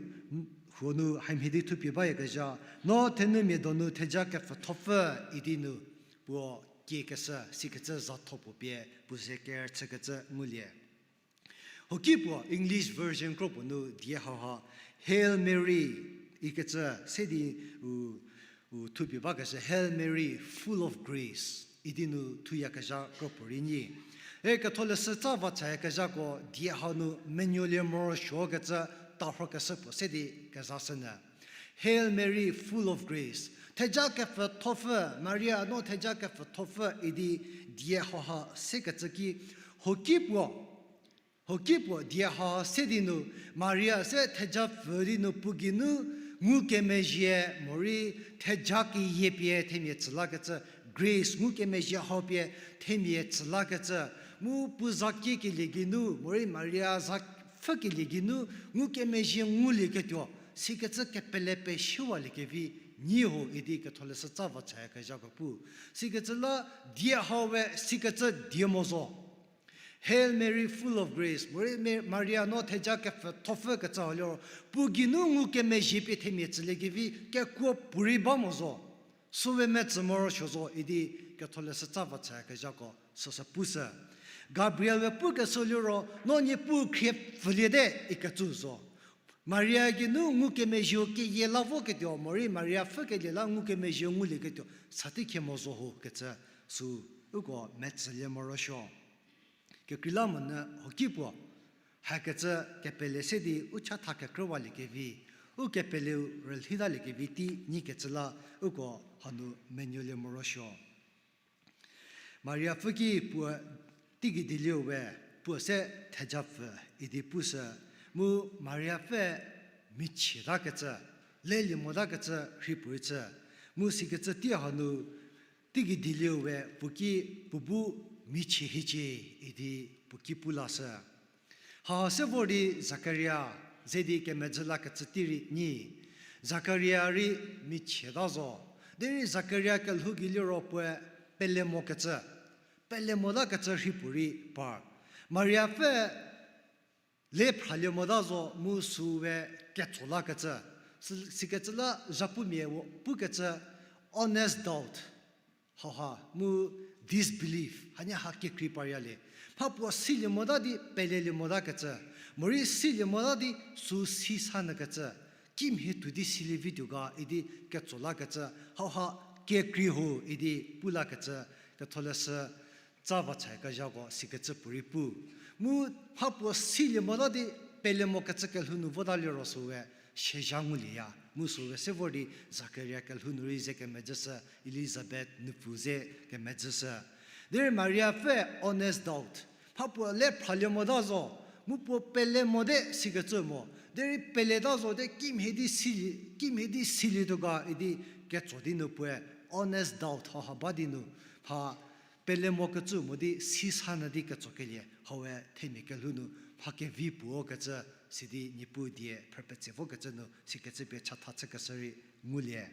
huo nu haimhie di thupie bayakezha, no thenumia donu theja kepfüthopfü idi nu puo kiekeshü sikecü zatho puo pie puo ze kerüchükecü ngulie. Hoki puo English version kro puo nu die hauha, Hail Mary, ikecü se di u, u thupie bakeshü, Hail Mary, full of grace idi nu thuyakezha kro puo rei nyi. E ketholeshü tsa vachayakezhako die hau nu menuolie morosuokecü tarhokeshü puo se di kezashünyü. Hail Mary, full of grace. Theja kepfüthopfü, Maria no theja kepfüthopfü idi die hauha sekecü ki, hoki puo, hoki puo die hauha se di nu, Maria se theja pfü di nu puo geinu ngukemezhie morei theja keyie pie themia tsü lakecü, grace ngukemezhie hau pie themia tsü lakecü, mu puo za kiekelie geinu morei Maria za pfhükelie geinu ngukemezhie ngulieketuo, sikecü kepele peshüwaliekevi nyi ho idi ketholeshü tsa vachayakezhako pu. Sikecü la die hau we sikecü die mo zo. Hail Mary, full of grace, morei Me-, Maria no theja kepfüthopfü kecü hau liro, puo geinu ngukemezhie pie themia tsüliekevi kekuo puorei ba mo zo. Süwe metsü morosuo zo idi ketholeshü tsa vachayakezhako süsü pushü. Gabriel we pukeshü liro, no Niepuu khrie pfüliete ikecü zo. Maria geinu ngukemezhieu keyie la voketuo, morei Maria pfhükelie la ngukemezhieu ngulieketuo, sati khie mo zo ho kecü sü uko metsülie morosuo. Kekreilamonyü hoki puo, hakecü kepele se di u chatha kekrüwaliekevi, u kepeleu rülhitaliekevi tei nyikecü la uko hanu menuolie morosuo. Maria pfü ki puo teigei dieliu we puo se theja pfü idi pushü, mu Maria pfü michietakecü, lelie motakecü rhi puorei chü, mu sikecü tei hanu teigei dieliu we puo ki puo bu michie hiecie idi puo ki pu lashü. Ha se vor di Zakaria ze di kemezhü lakecü tei rei nyi. Zakaria rei michieta zo. Derei Zakaria kelhou gei liro puoe pele mokecü, pele motakecü rhi puorei par. Maria pfü le phralie mota zo mu süe ketso lakecü. Si-, sikecü la zhapumia wo pukecü honest doubt. Hauha mu disbelief, hanie ha kekrei paryalie. Mha puo silie mota di pelelie motakecü, morei silie mota di sü si sanükecü, kimhie tuo di silie vituo ga idi ketso lakecü, hauha kekrei ho idi pu lakecü, ketholeshü tsa va chaya kezhako sikecü puorei pu. Mu mhapuo silie mota di pele mokecü kelhou nu vota liro süwe siezha ngulieya. Mu süwe se vor di Zakaria kelhou nu rei ze kemedzüshü, Elizabeth nupfu ze kemedzüshü. Derei Mariapfü honest doubt. Mhapuo le phralie mota zo, mu puo pele mote sikecü mo. Derei peleta zo de kimhie di silie, kimhie di silietuo ga idi ketso di nu puoe honest doubt hauha ba di nu, mha pele mokecü mo di sisa nyü di ketsokelie, haue themia kelhou nu mha kevi puo kecü, sidi Niepuu die phrüpetse vokecü nu sikecü pie chatha chükeshü rei ngulie.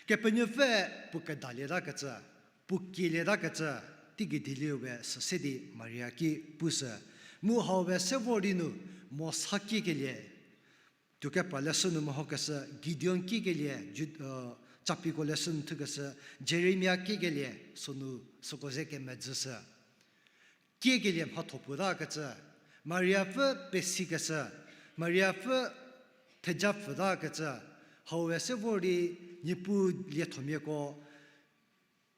Kepenuopfü puo kedalietakecü, puo kielietakecü, teigei dieliu we süse di Maria ki pushü. Mu hau we se vor di nu, Mosa kiekelie, tuo kepra leshü nu mehokeshü, Gideon kiekelie, Ju-, uh, Capiko leshü nu thukeshü, Jeremia kiekelie, sünu süko ze kemedzüshü. Kiekelie mhatho puotakecü, Mariapfü pesikeshü, Mariapfü thejapfütakecü, hau we se vor di Niepuu liethomiako,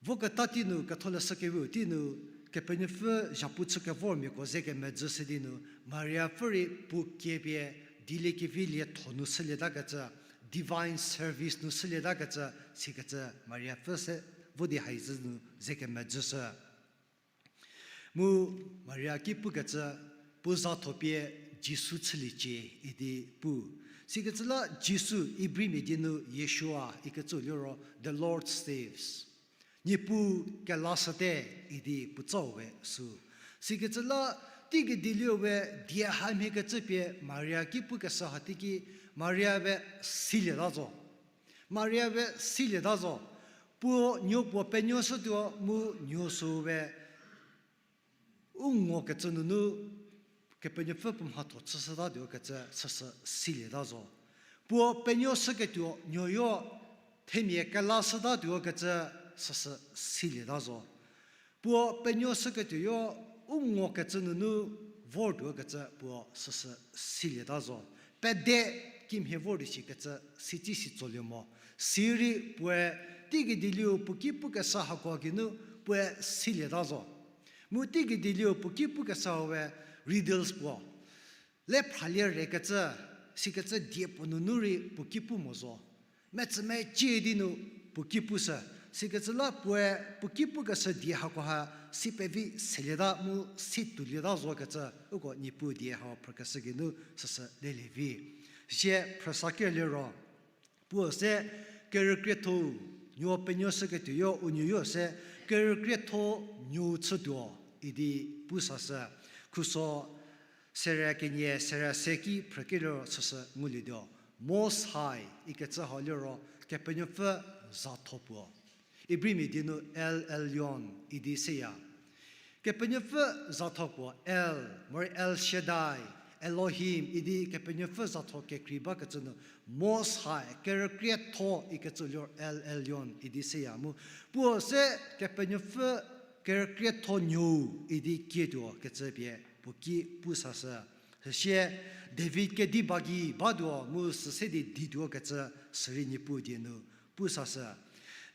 voketa tei nu, ketholeshü keviu tei nu, Kepenuopfü zhapu chükevormiako ze kemedzüshü di nu, Mariapfü rei puo kie pie, dieliekevi lietho nu shülietakecü, divine service nu shülietakecü, sikecü Mariapfü se vo di haizü nu ze kemedzüshü. Mu Maria ki pukecü, puo zatho pie Jisu chüliecie idi pu. Sikecü la Jisu, Ibrimia die nu Yeshua ikecü liro, the Lord saves. Niepuu kelashüte idi puotsau we sü. Sikecü la teigei dieliu we die hamhiekecü pie Maria ki pukeshü ha teiki Maria we silieta zo. Maria we silieta zo. Puo nuo puo penuoshütuo mu nuo sü we u ngokecü nunu Kepenuopfü puo mhatho chüshütatuo kecü süsü silieta zo. Puo penuoshüketuo nuoyo themia kelashütatuo kecü süsü silieta zo. Puo penuoshüketuoyo u ngokecü nunu vortuo kecü puo süsü silieta zo. Pede kimhie vor di shikecü sitsi si tsolie mo. Sirei puoe teigei dieliu puo ki pukeshü hako geinu puoe silieta zo. Mu teigei dieliu puo ki pukeshü we riddles puo le phralie rekecü, sikecü die puo nunu rei puo ki pu mo zo. Metsümecie di nu puo ki pushü, sikecü la puoe puo ki pukeshü die hakoha si pevi selieta mu si tuolieta zokecü uko Niepuu die hau phrükeshü geinu süsü lelie vi. Sie phrüsa ker liro, puo se kerükrietho-u, nuo penuoshüketuoyo u nuoyo se kerükrietho nuou chütuo idi pusashü. Khuso sere kenie sere se ki phrükelie süsü ngulietuo. Most High ikecü hau liro Kepenuopfü zatho puo. Ibrimia die nu El Elyon idi seya. Kepenuopfü zatho puo El, morei El Shaddai, Elohim idi Kepenuopfü zatho kekrei bakecü nu Most High, kerükrietho ikecü liro El Elyon idi seya mu. Puo se Kepenuopfü kerükrietho nuou idi kietuo kecü pie puo ki pusashü. Süsie David kedi ba gei batuo mu süse di dituo kecü sürei Niepuu die nu pusashü.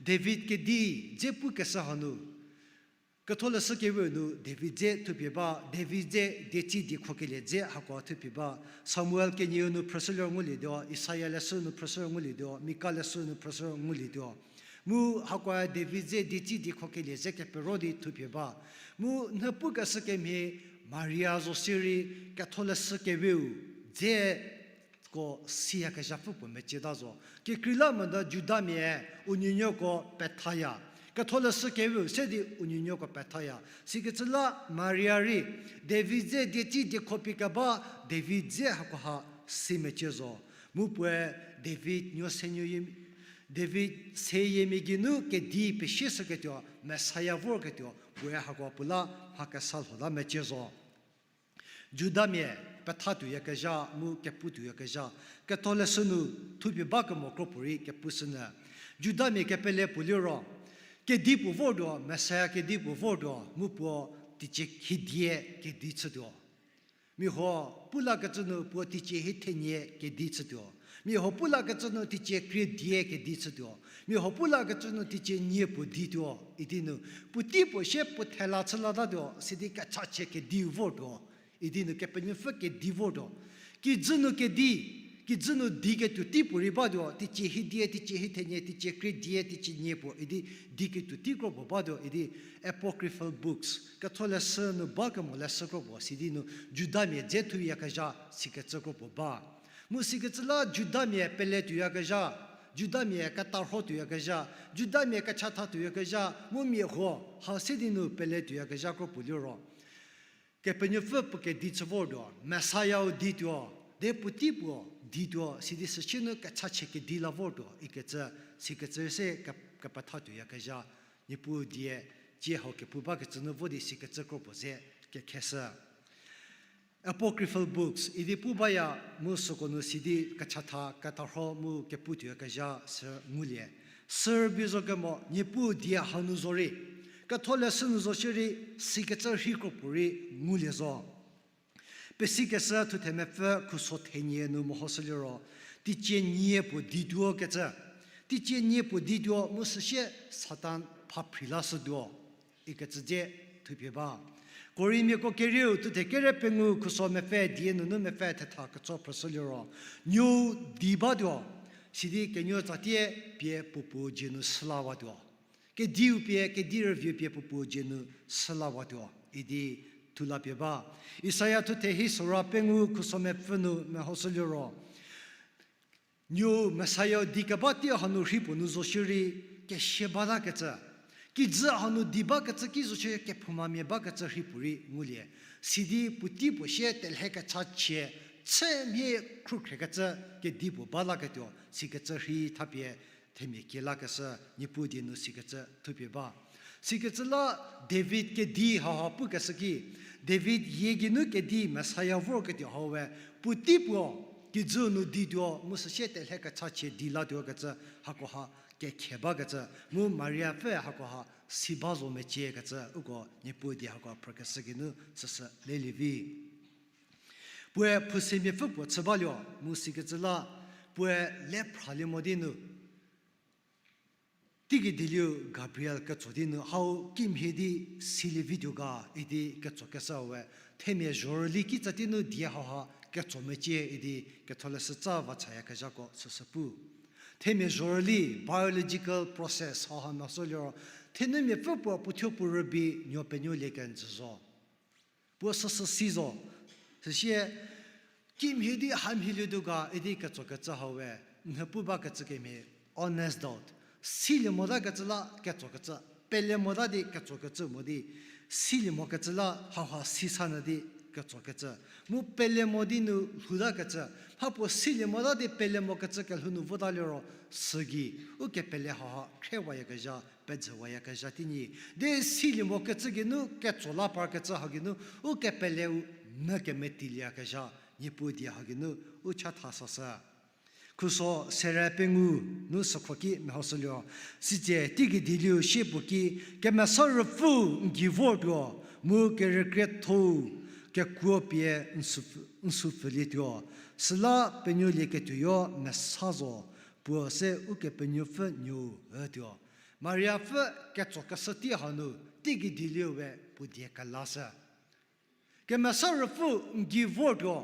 David kedi dze pukeshü hanu, Ketholeshü Kewe nu David dze thupie ba, David dze dietsi diekhokelie dze hakoa thupie ba, Samuel kenieu nu phrüshülie ngulietuo, Isaia leshü nu phrüshü ngulietuo, Mika leshü nu phrüshü ngulietuo. Mu hakoa David dze dietsi diekhokelie dze kepero di thupie ba. Mu nhüpukeshü kemhie Maria zo sirei Ketholeshü Keweu dze ko siyakezhapfü puo mecieta zo. Kekreilamonyü Judamia u nuonuoko pethaya. Ketholeshü Keweu se di u nuonuoko pethaya. Sikecü la Maria rei David dze dietsi diekho pie keba David dze hakoha si mecie zo. Mu puoe David nuo se nuo yie, David seyiemia geinu kedi pesieshüketuo, Messiah vorketuo, puoe hakoa puo la mha kesa lhota mecie zo. Judamia petha tuoyakezha mu kepu tuoyakezha, Ketholeshü nu thupie ba kemo kro puorei kepushünyü. Judamia kepele puo liro, kedi puo vortuo, Messiah kedi puo vortuo, mu puo teicie hiedie kedi chütuo. Mia huo pulakecü nu puo teicie hie thenie kedi chütuo. Mia huo pu lakecü nu teicie krie die kedi chütuo. Mia huo pu lakecü nu teicie nie puo dituo idi nu. Puotei puo sie puo thela chü latatuo, sidi kechachie kediu vortuo. Idi nu Kepenuopfü kedi vortuo. Kijü nu kedi, kijü nu di ketuo tei puorei batuo, teicie hie die, teicie hie thenie, teicie krie die, teicie nie puo, idi di ketuo tei kro puo batuo, idi apocryphal books, ketholeshü nu ba kemo leshü kro puo, sidi nu Judamia dze thuyakezha sikecü kro puo ba. Mu sikecü la Judamia pele tuoyakezha, Judamia ketarho tuoyakezha, Judamia kechatha tuoyakezha, mu mia huo, ha sidi nu pele tuoyakezha kro puo liro. Kepenuopfü puo kedi chü vortuo, Messiah-u dituo, de puotei puo dituo, sidi süsie nu kechachie kedi la vortuo ikecü, sikecü se ke-, kepetha tuoyakezha, Niepuu die, cie hau kepu bakecü nu vo di sikecü kro puo ze kekheshü. Apocryphal books idi pu baya mu süko nu sidi kechatha ketarho mu kepu tuoyakezha sü ngulie. Sürübei zo kemo Niepuu die hanu zo rei, ketholeshü nu zo shierei, sikecü rhei kro puorei ngulie zo. Pesikeshü Thuthemepfü khuso thenie nu mehoshü liro, teicie nie puo dituo kecü. Teicie nie puo dituo mu süsie Satan phaphri lashütuo ikecü dze thupie ba. Korintiako kerieu thuthe kere pengou khuso mepfü die nunu mepfü thetha ketso phrüshü liro, nuou di batuo, sidi kenuo tsatie pie puopuo dzie nu shülawatuo. Kediu pie, kedi rüviu pie puopuo dzie nu shülawatuo idi thulapie ba. Isaia thuthe hi sora pengou khuso mepfü nu mehoshü liro, nuou Messiah di keba tei hanu rhei puo nu zo shierei, kesia batakecü, kijü hanu di bakecü ki zo shie kephoumamia bakecü rhei puorei ngulie. Sidi puotei puo sie telhe kechachie, chü mhie khrukhrekecü kedi puo ba laketuo, sikecü rhei thapie themia kie lakeshü Niepuu die nu sikecü thupie ba. Sikecü la David kedi hauha pukeshü ki, David yie geinu kedi Messiah vorketuo hau we, puotei puo kijü nu dituo mu süsie telhe kechachie di latuokecü, hakoha kekhe bakecü, mu Mariapfü hakoha si ba zo meciekecü, uko Niepuu die hako phrükeshü geinu süsü lelie vi. Puoe phusemia pfü puo chü baluo, mu sikecü la, puoe le phralie mo di nu, teigei dieliu Gabriel ketso di nu, hau kimhie di silie vituo ga idi ketsokeshü we, themia zhorüli kitsa tei nu die hauha ketso mecie idi ketholeshü tsa vachayakezhako süsü pu. Themia zhorüli biological process hauha mehoshü liro, thenumia pfü puo puothuo puo rübei nuo penuolie kenjü zo. Puo süsü si zo. Süsie, kimhie di hamhielietuo ga idi ketsokecü hau we, n pu bakecü kemhie, honest doubt. Silie motakecü la ketsokecü, pele mota di ketsokecü mo di, silie mokecü la hauha si sanyü di ketsokecü. Mu pele mo di nu lhoutakecü, mhapuo silie mota di pele mokecü kelhou nu vota liro, sügei, ukepele hauha khriewayakezha, pejüwayakezha teinyi. Di silie mokecü geinu ketso la parkecü ha geinu, ukepeleu mü kemetiliyakezha, Niepuu die ha geinu, u chatha sashü. Khuso sere pengou nu sükhro ki mehoshü liro, sitse teigei dieliu sie puo ki, Kemesa Ruopfü n gei vortuo, mu kerükrietho-u kekuo pie n sü pfü-, n sü pfülietuo, süla penuolieketuoyo mesa zo, puo se Ukepenuopfü nuou ütuo. Mariapfü ketsokeshü tei hanu, teigei dieliu we puo die kelashü. Kemesa Ruopfü n gei vortuo,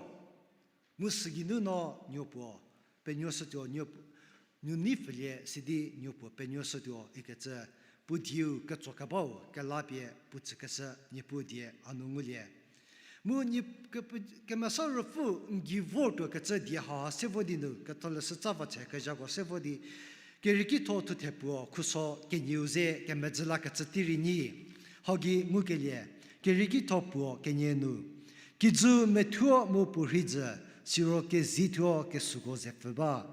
mu sügeinu no nuo puo penuoshütuo, nuo puo, nuo nei pfülie sidi nuo puo penuoshütuo ikecü, puo dieu ketsokebau kelapie puo tsükeshü Niepuu die hanu ngulie. Mu nie, Kepe-, Kemesa Ruopfü n gei vortuo kecü die ha se vo di nu, ketholeshü tsa vachayakezhako se vo di, Kerieki tho thuthe puo khuso kenieu ze kemezhü lakecü tei rei nyi. Hau gei ngukelie, Kerieki tho puo kenie nu, kijü methuo mu puo rhei jü, siro kezei thuo kesuko ze pfü ba.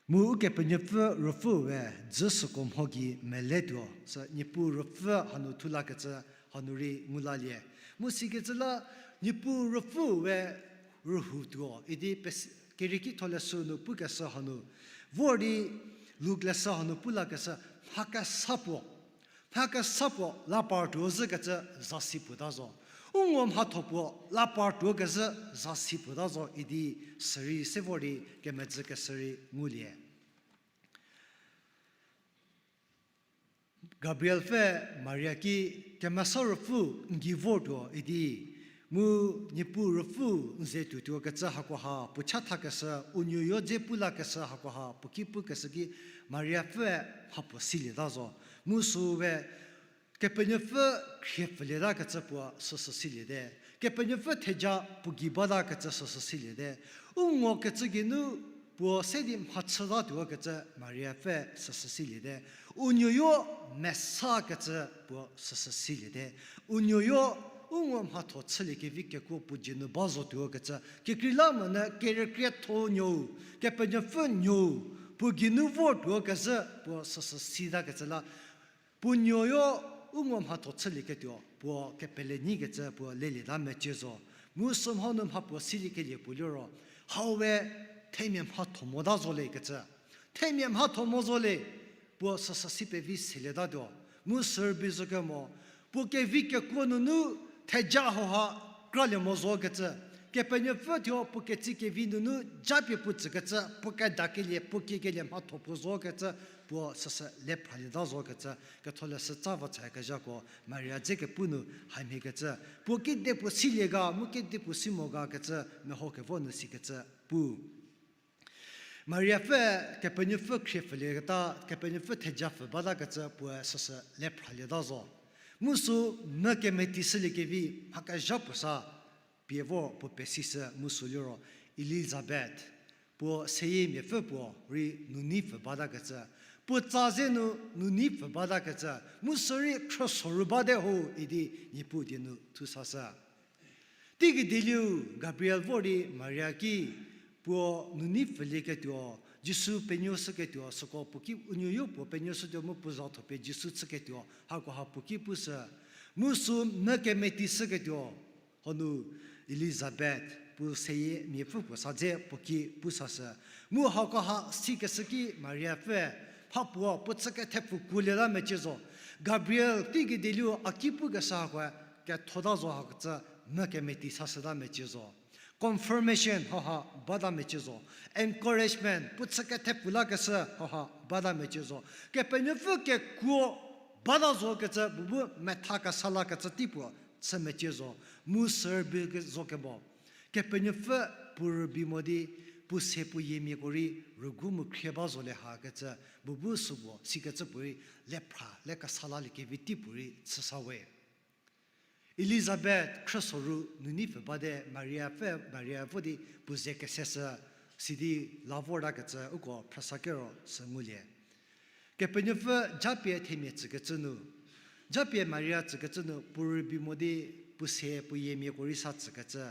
Mu Ukepenuopfü Ruopfü we dzü süko mho gei meletuo, sü Niepuu Ruopfü hanu thu lakecü hanu rei ngu lalie. Mu sikecü la Niepuu Ruopfü we rühoutuo idi pes-, Kerieki tho leshü nu pukeshü hanu, vor di Luk leshü hanu pu lakeshü, mha kesa puo, mha kesa puo la partuo zhükecü zasi puo ta zo. U ngo mhatho puo la par tuo kezhü zasi puo ta zo idi sürei se vor di kemedzü keshürei ngulie. Gabriel pfü Maria ki, Kemesa Ruopfü n gei vortuo idi, mu Niepuu Ruopfü n ze tuotuo kecü hakoha puo chathakeshü, u nuoyo dze pu lakeshü hakoha puo ki pukeshü ki Maria pfüe mhapuo silieta zo. Mu süu we Kepenuopfü khrie pfülieta kecü puo süsü siliete. Kepenuopfü theja puo gei bata kecü süsü siliete. U ngo kecü geinu puo se di mhachütatuo kecü Maria pfü süsü siliete. U nuoyo mesa kecü puo süsü siliete. U nuoyo u ngo mhatho chüliekevi kekuo puo dzie nu ba zotuo kecü. Kekreilamonyü kerükrietho nuou, Kepenuopfü nuou, puo geinu vortuo kezhü puo süsü sita kecü la puo nuoyo u ngo mhatho chülieketuo puo kepele nyikecü puo lelieta mecie zo. Mu sümhonu mhapuo siliekelie puo liro, hau we themia mhatho mota zo le kecü. Themia mhatho mo zo le, puo süsü si pevi selietatuo. Mu sürbi zokemo, puo kevi kekuo nunu theja hauha kralie mo zo kecü. Kepenuopfü thuo puo ketsi kevi nunu japie puo tsükecü, puo kedakelie, puo kiekelie mhatho puo zo kecü, puo süsü le phralieta zo kecü, ketholeshü tsa va cha kezhako Maria dze kepu nu hamhie kecü, puo kedipuo silie ga, mu kedipuo si mo ga kecü, meho kevo nu sikecü pu. Maria pfü Kepenuopfü khrie pfülieketa, Kepenuopfü theja pfü bata kecü puoe süsü le phralieta zo. Mu sü mü kemeti shüliekevi mha kezha puo sa pie vo puo pesishü mu sü liro Elizabeth, puo seyie miapfü puo rei nunei pfü bata kecü, puo tsa ze nu nunei pfü bata kecü, mu sürei khrüso ru bate ho idi Niepuu die nu thusashü. Teigei dieliu Gabriel vor di Maria ki, puo nunei pfülieketuo, Jisu penuoshüketuo, süko puo ki u nuoyo puo penuoshütuo mu puo za thopie Jisu chüketuo, hakoha puo ki pushü. Mu sü mü kemeti shüketuo, hanu Elizabeth, puo seyie miapfü puo sa dze puo ki pusashü. Mu hakoha sikeshü ki Maria pfü, mhapuo puo chü kethepfu kuolieta mecie zo. Gabriel teigei dieliu a ki pukeshü hakoe kethota zo hakecü mü kemeti sashüta mecie zo. Confirmation hauha bata mecie zo. Encouragement, puo chü kethepfu lakeshü hauha bata mecie zo. Kepenuopfü kekuo bata zo kecü, puo bu metha kesa lakecü tei puo chü mecie zo. Mu sürbi zokemo, Kepenuopfü puo rübei mo di, puo se puo yiemiako rei rügu mu khrie ba zo le hakecü, puo bu süpuo sikecü puorei le phra le kesa laliekevi tei puorei chüsa we. Elizabeth khrüso ru nunei pfü bate, Maria pfü, Maria vo di puo ze keseshü, sidi la vortakecü uko phrüsa kero sü ngulie. Kepenuopfü japie themia tsükecü nu, japie Maria tsükecü nu puo rübei mo di puo se puo yiemiako rei sa tsükecü,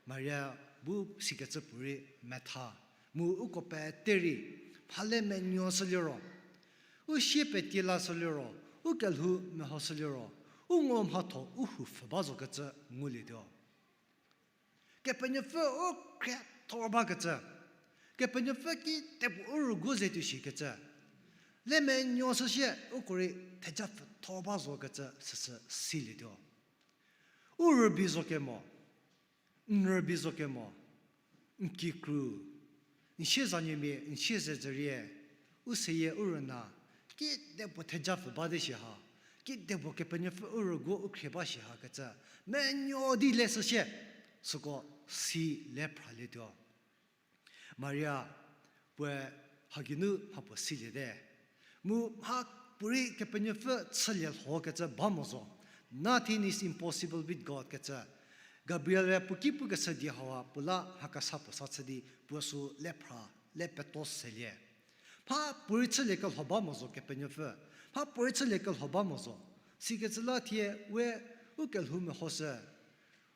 Maria bu sikecü puorei metha, mu uko pete rei, mhale menuoshü liro, u sie petie lashü liro, u kelhou mehoshü liro, u ngo mhatho u hu pfhü ba zokecü ngulietuo. Kepenuopfü u khriethor bakecü, Kepenuopfü kidepuo u rügu ze tuo shikecü, le menuoshü sie uko rei theja pfüthor ba zokecü süsü silietuo. U rübei zokemo, n rübei zokemo, n kikru, n siezanuomia, n siezedzürie, u seyie u rüna, kidepuo theja pfü bate shi ha, kidepuo Kepenuopfü u rügu u khrie ba shi hakecü, menuo di leshü sie, süko si le phralietuo. Maria puoe hagei nu mhapuo siliete. Mu mhapuorei Kepenuopfü chülie lhokecü ba mo zo. Nothing is impossible with God kecü. Gabriel-e puo ki pukeshü di hauha puo la mha kesa puo sa chü di puo sü le phra, le peto selie. Mhapuorei chülie kelho ba mo zo Kepenuopfü. Mhapuorei chülie kelho ba mo zo. Sikecü la thie we u kelhou mehoshü,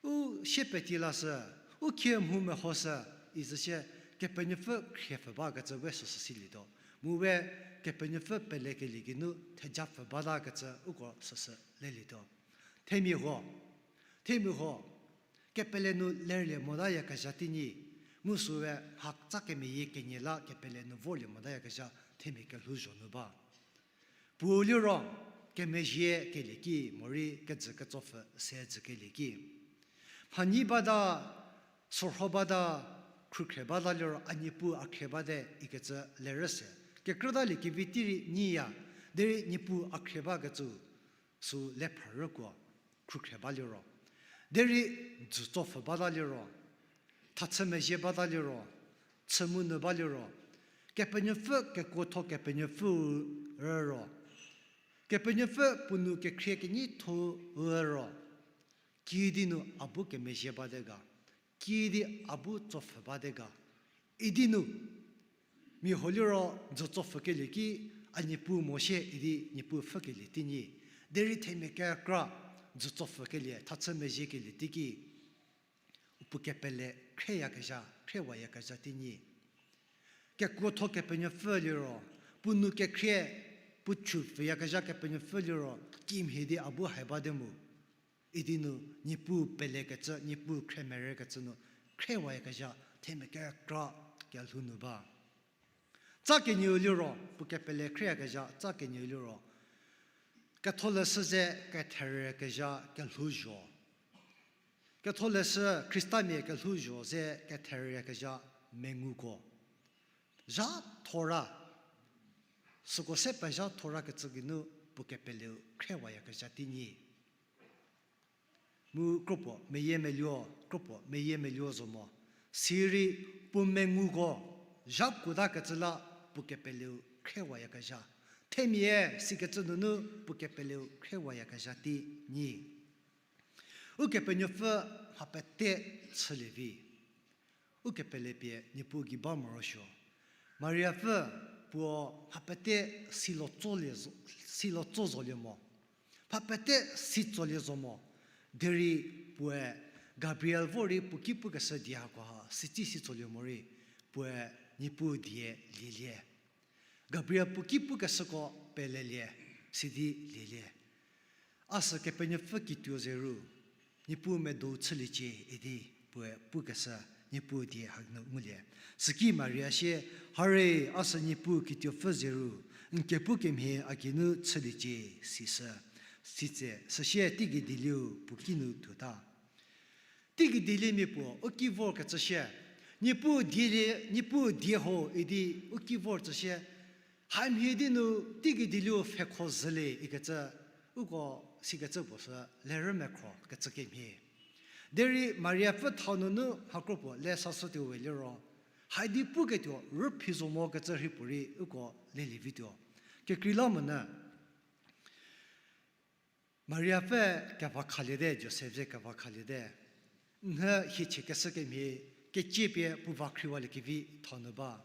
u sie petie lashü, u khie mhou mehoshü, izü sie Kepenuopfü khriepfü bakecü we süsü silietuo. Mu we Kepenuopfü pelekelie geinu thejapfü batakecü uko süsü lelietuo. Themia huo, themia huo, kepele nu lerlie motayakezha teinyi, mu süe mhatsa kemeyie kenie la kepele nu vorlie motayakezha themia kelhouzho nu ba. Puo liro, kemezhie kelie ki, morei kejü ketsopfü se jü kelie ki. Mhanyi bata, sorho bata, khrükhrie bata liro a Niepuu a khrie bate ikecü lerü se. Kekrütalie kevi tei rei nyiya, derei Niepuu a khrie bakecü sü le phrarüko khrükhrie ba liro. Derei dzütsopfü bata liro, thachü mezhie bata liro, chü mu nu ba liro, Kepenuopfü kekuotho Kepenuopfüu rüro, Kepenuopfü puo nou kekhrie kenyithou rüro, kiüdi nu a bu kemezhie bate ga, kiüdi a bu tsopfü bate ga, idi nu mia huo liro dzütsopfü kelie ki a Niepuu mo shie idi Niepuu pfhükelie tei nyi. Derei themia kekra dzütsopfü kelie, thachü mezhie kelie teiki u puo kepele khrieyakezha, khriewayakezha tei nyi. Kekuotho Kepenuopfü liro, puo nou kekhrie, puo chü pfüyakezha Kepenuopfü liro, kimhie di a bu hai bate mu. Idi nu Niepuu pelekecü, Niepuu khrie merükecü nu khriewayakezha themia kekra kelhou nu ba. Tsa kenieu liro, puo kepele khrieyakezha tsa kenieu liro, Ketholeshü ze ketherüyakezha kelhouzho. Ketholeshü Khristamia kelhouzho ze ketherüyakezha menguko. Zha thora. Süko se pezha thorakecü geinu puo kepeleu khriewayakezha tei nyi. Mu kropuo meyiemeluo, kropuo meyiemeluo zo mo. Sirei puo menguko zha kuotakecü la puo kepeleu khriewayakezha. Themia sikecü nunu puo kepeleu khriewayakezha tei nyi. Ukepenuopfü mha pete chülie vi. Ukepelepie Niepuu gei ba morosuo. Mariapfü puo mha pete silo tsolie zo, silo tso zolie mo. Mha pete si tsolie zo mo. Derei puoe Gabriel vor rei puo ki pukeshü die hakoha sitsi si tsolie morei puoe Niepuu die lielie. Gabriel puo ki pukeshüko pelelie, sidi lielie. A sü Kepenuopfü kituo zeru, Niepuu medo chüliecie idi puoe pukeshü Niepuu die hanu ngulie. Süki Maria sie, hare, a sü Niepuu kituopfü zeru, n kepu kemhie a geinu chüliecie, sisü. Sitse süsie teigei dielieu puo kinu tuota. Teigei dieliemia puo u ki vorkecü sie, Niepuu die, Niepuu die ho idi u ki vorkecü sie, hamhie di nu teigei dielieu pfhekho zhülie ikecü, uko sikecü puo sü lerü mekhro kecü kemhie. Derei Mariapfü thau nunu mhakro puo le sashütuo we liro, haidi puketuo rüphi zo mokecü rhei puorei uko lelie vituo. Kekreilamonyü Mariapfü keva khaliete, Josef ze keva khaliete. Nhü hiechie keshü kemhie, kecie pie puo va khriwaliekevi thau nu ba.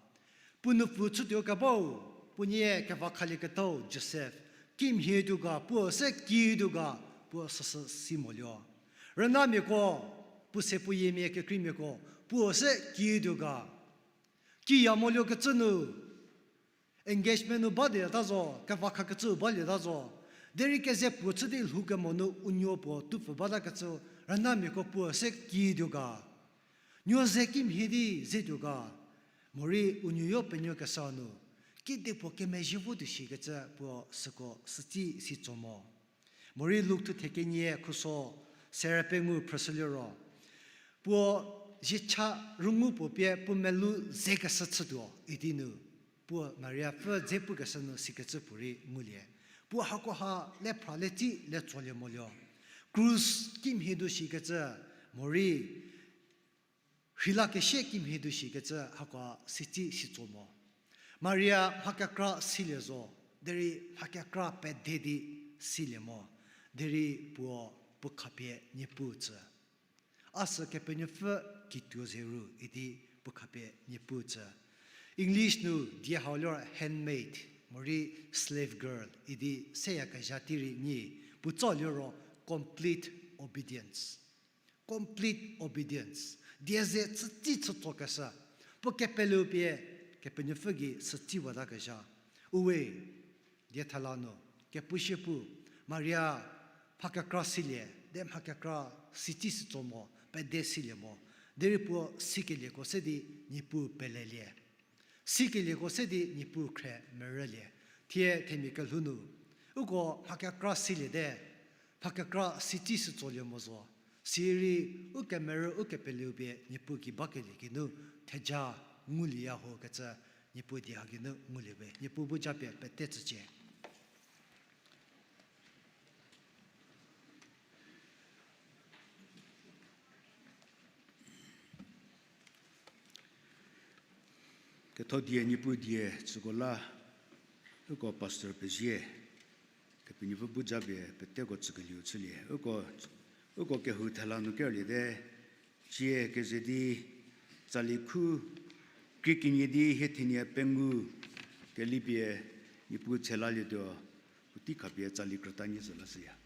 Puo nupfu chütuo kebau, puo nie keva khalieketau Josef, kimhie tuo ga, puo se kiütuo ga, puo süsü si moluo. Rünamiako, puo se puo yiemia kekreimiako, puo se kiütuo ga. Kiya moluokecü nu, engagement nu balieta zo, keva khakecü balieta zo. Derei keze puo chü di lhoukemo nu unuo puo tupfü batakecü, rünamiako puo se kiütuo ga. Nuo ze kimhie di zetuo ga. Morei unuoyo penuokesa nu, kedipuo kemezhie votuo shikecü puo süko sütsi si tso mo. Morei Luk thuthe kenie khuso sere pengou phrüshü liro, puo ziecha rüngu puo pie puo melou zekeshü chütuo idi nu, puo Mariapfü dze pukeshü nu sikecü puorei ngulie. Puo hakoha le phra le tsi le tsolie moluo. Krus kimhie tuo shikecü, morei rheilakeshie kimhie tuo shikecü hako sitsi si tso mo. Maria mha kekra silie zo, derei mha kekra pede di silie mo, derei puo puo khapie Niepuu tsü. A sü Kepenuopfü kituo zeru idi puo khapie Niepuu tsü. English nu die hau liro handmaid, morei slave girl idi seyakezha tei rei nyi, puo tso liro complete obedience. Complete obedience. Die ze chütsi chütsokeshü. Puo kepeleu pie Kepenuopfü gei sütsi watakezha. Uwe, die thela nu, kepushie pu, Maria mha kekra silie, de mha kekra sitsi si tso mo, pede silie mo. Derei puo sikelieko se di Niepuu pelelie. Sikelieko se di Niepuu khrie merülie. Thie themia kelhou nu, uko mha kekra siliete, mha kekra sitsi si tsolie mo zo. Sirei, u kemerü, u kepeleu pie Niepuu ki bakelie geinu, theja ngulieya ho kecü, Niepuu die ha geinu ngulie we, Niepuu bu japie pete tsücie. Ketho die Niepuu die tsüko la, uko pastor pezie, Kepenuopfü bu japie peteko tsükelieu chülie. Uko, uko kehou thela nu kerlie te, cie keze di, tsali khu, krie kenie di hie thenie pengou, kelipie, Niepuu thelalietuo, u tei khapie tsali krüta nyie zü lashüya.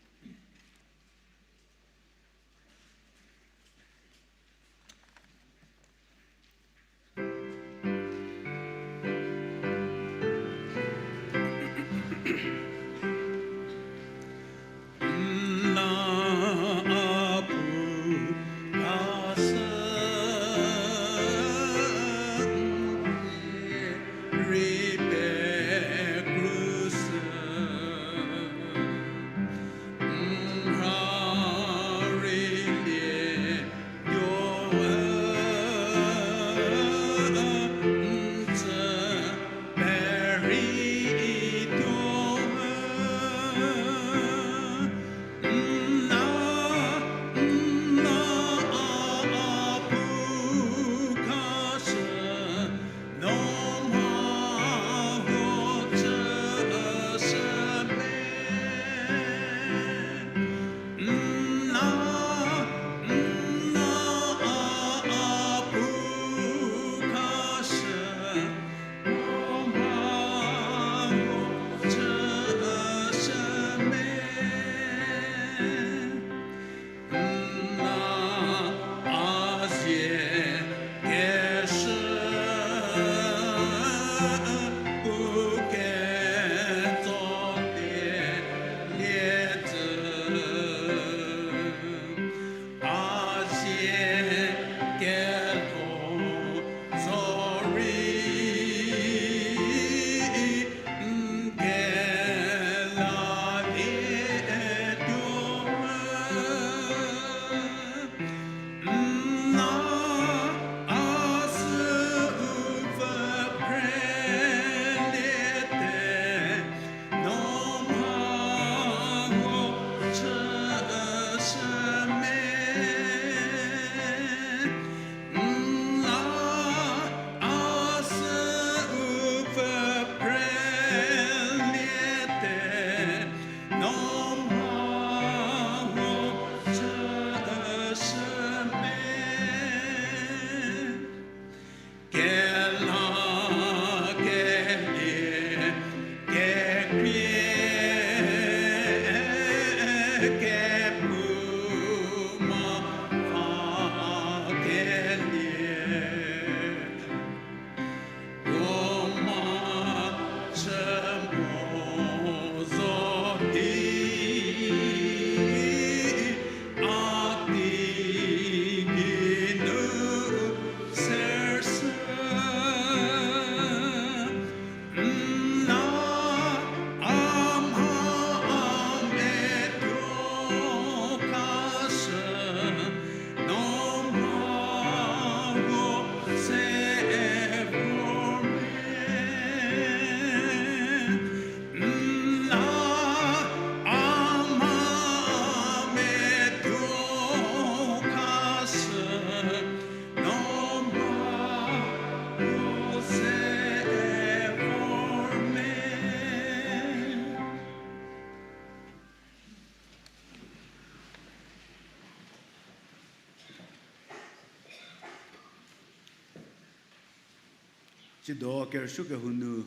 Tsiedo kerüsuo kehou nu,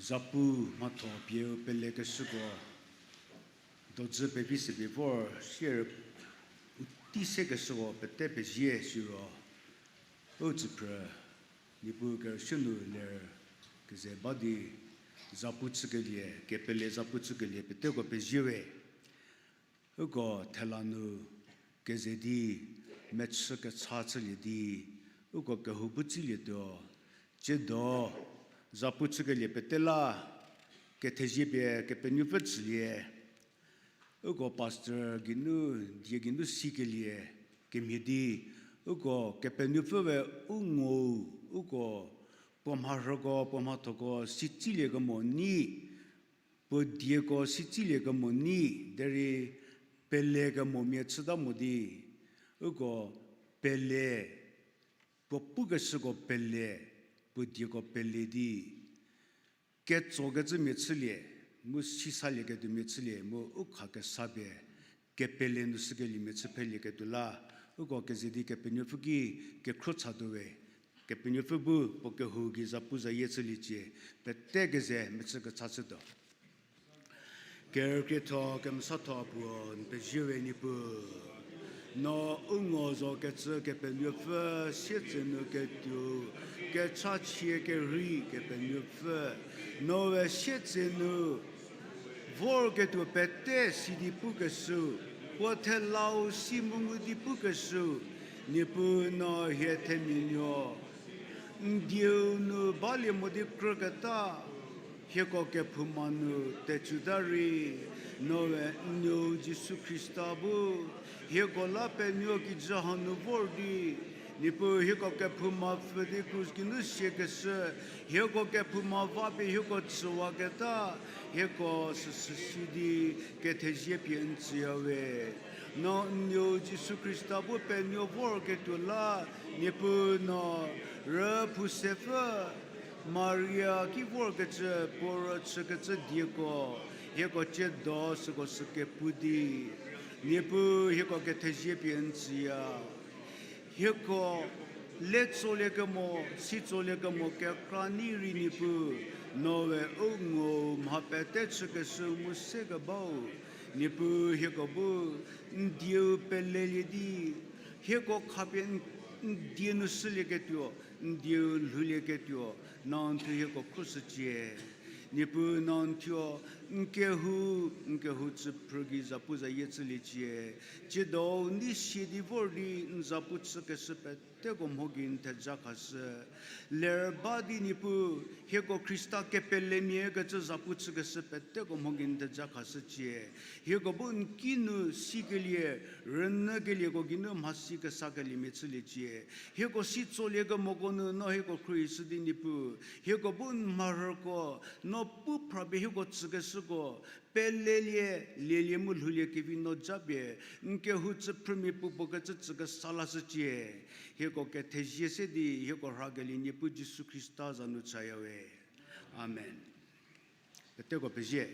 zapu mhatho pieu pelekeshüko, dojü pevi se pie vor sier u tei sekeshüko pete pezie siro, u tsüphrü, Niepuu kerüsuo nu ler keze ba di, zapu chükelie, kepele zapu chükelie peteko pezie we. Uko thela nu keze di, mechü kecha chülie di, uko kehou bu tsilietuo, tsiedo, zapu chükelie pete la, kethezie pie Kepenuopfü tsülie, Uko pastor geinu, die geinu sikelie kemhie di, uko Kepenuopfü we u ngo, uko puo mharhüko, puo mhathoko si tsiliekemo nyi, puo dieko si tsiliekemo nyi, derei pelekemomia chüta mo di, uko pele, puo pukeshüko pele, puo dieko pele di, ketsokecümia chülie, mu sisalieketuomia chülie, mu u khakesa pie kepele nu sükeliemia chü phelieketuo la, uko keze di Kepenuopfü ki kekhro chatuo we, Kepenuopfü bu puo kehou gei zapuzayie chüliecie, pete keze mechü kecha chütuo. Kerükrietho kemesatho puo n pezie we Niepuu. No u ngo zokecü Kepenuopfü, sietsenu ketuo, kechachie kerhei Kepenuopfü, no we sietsenu vorketuo pete si di pukeshü, puo thelau si mu ngu di pukeshü, Niepuu no hie themia nuo n dieu nu balie mo di krüketa, hieko kephouma nu tecüta rei, no we n nuou Jisu Khrista bu hieko la penuo kijü hanu vor di, Niepuu hieko kephouma pfü di krus geinu siakeshü, hieko kephouma va pie hieko tsüwaketa, hieko süsü si di kethezie pie n tsüya we. No n nuou Jisu Khrista bu penuo vorketuo la, Niepuu no rüphousepfü Maria ki vorkecü puo rüchükecü dieko, hieko ciedo süko sü kepu di, Niepuu hieko kethezie pie n tsüya. Hieko le tsoliekemo, si tsoliekemo kekra nyi rei Niepuu, no we u ngo mha pete chükeshü mu sekebau, Niepuu hieko bu n dieu pelelie di, hieko khapie n, n die nu shülieketuo, n dieu lhoulieketuo, no n thuo hieko khroshücie. Niepuu no n thuo n kehou, n kehou tsüphrü gei zapuzayie chüliecie. Ciedo n di sie di vor di n zapu chükeshü peteko mho gei n theja khashü. Ler ba di Niepuu, hieko Khrista kepelemia kecü zapu chükeshü peteko mho gei n theja khashücie. Hieko bu n kinu sikelie, rünyükelieko geinu mhasi kesakeliemia chüliecie. Hieko si tsoliekemoko nu no hieko khruohishü di Niepuu, hieko bu n mharhüko, no pu phrapie hieko tsükeshüko pelelie, lielie mu lhoulie kevi no japie, n kehou tsüphrümia puopuo kecü tsükesa lashücie. Hieko kethezie se di hieko rhakelie Niepuu Jisu Khrista za nu chaya we. Amen. Peteko pezie.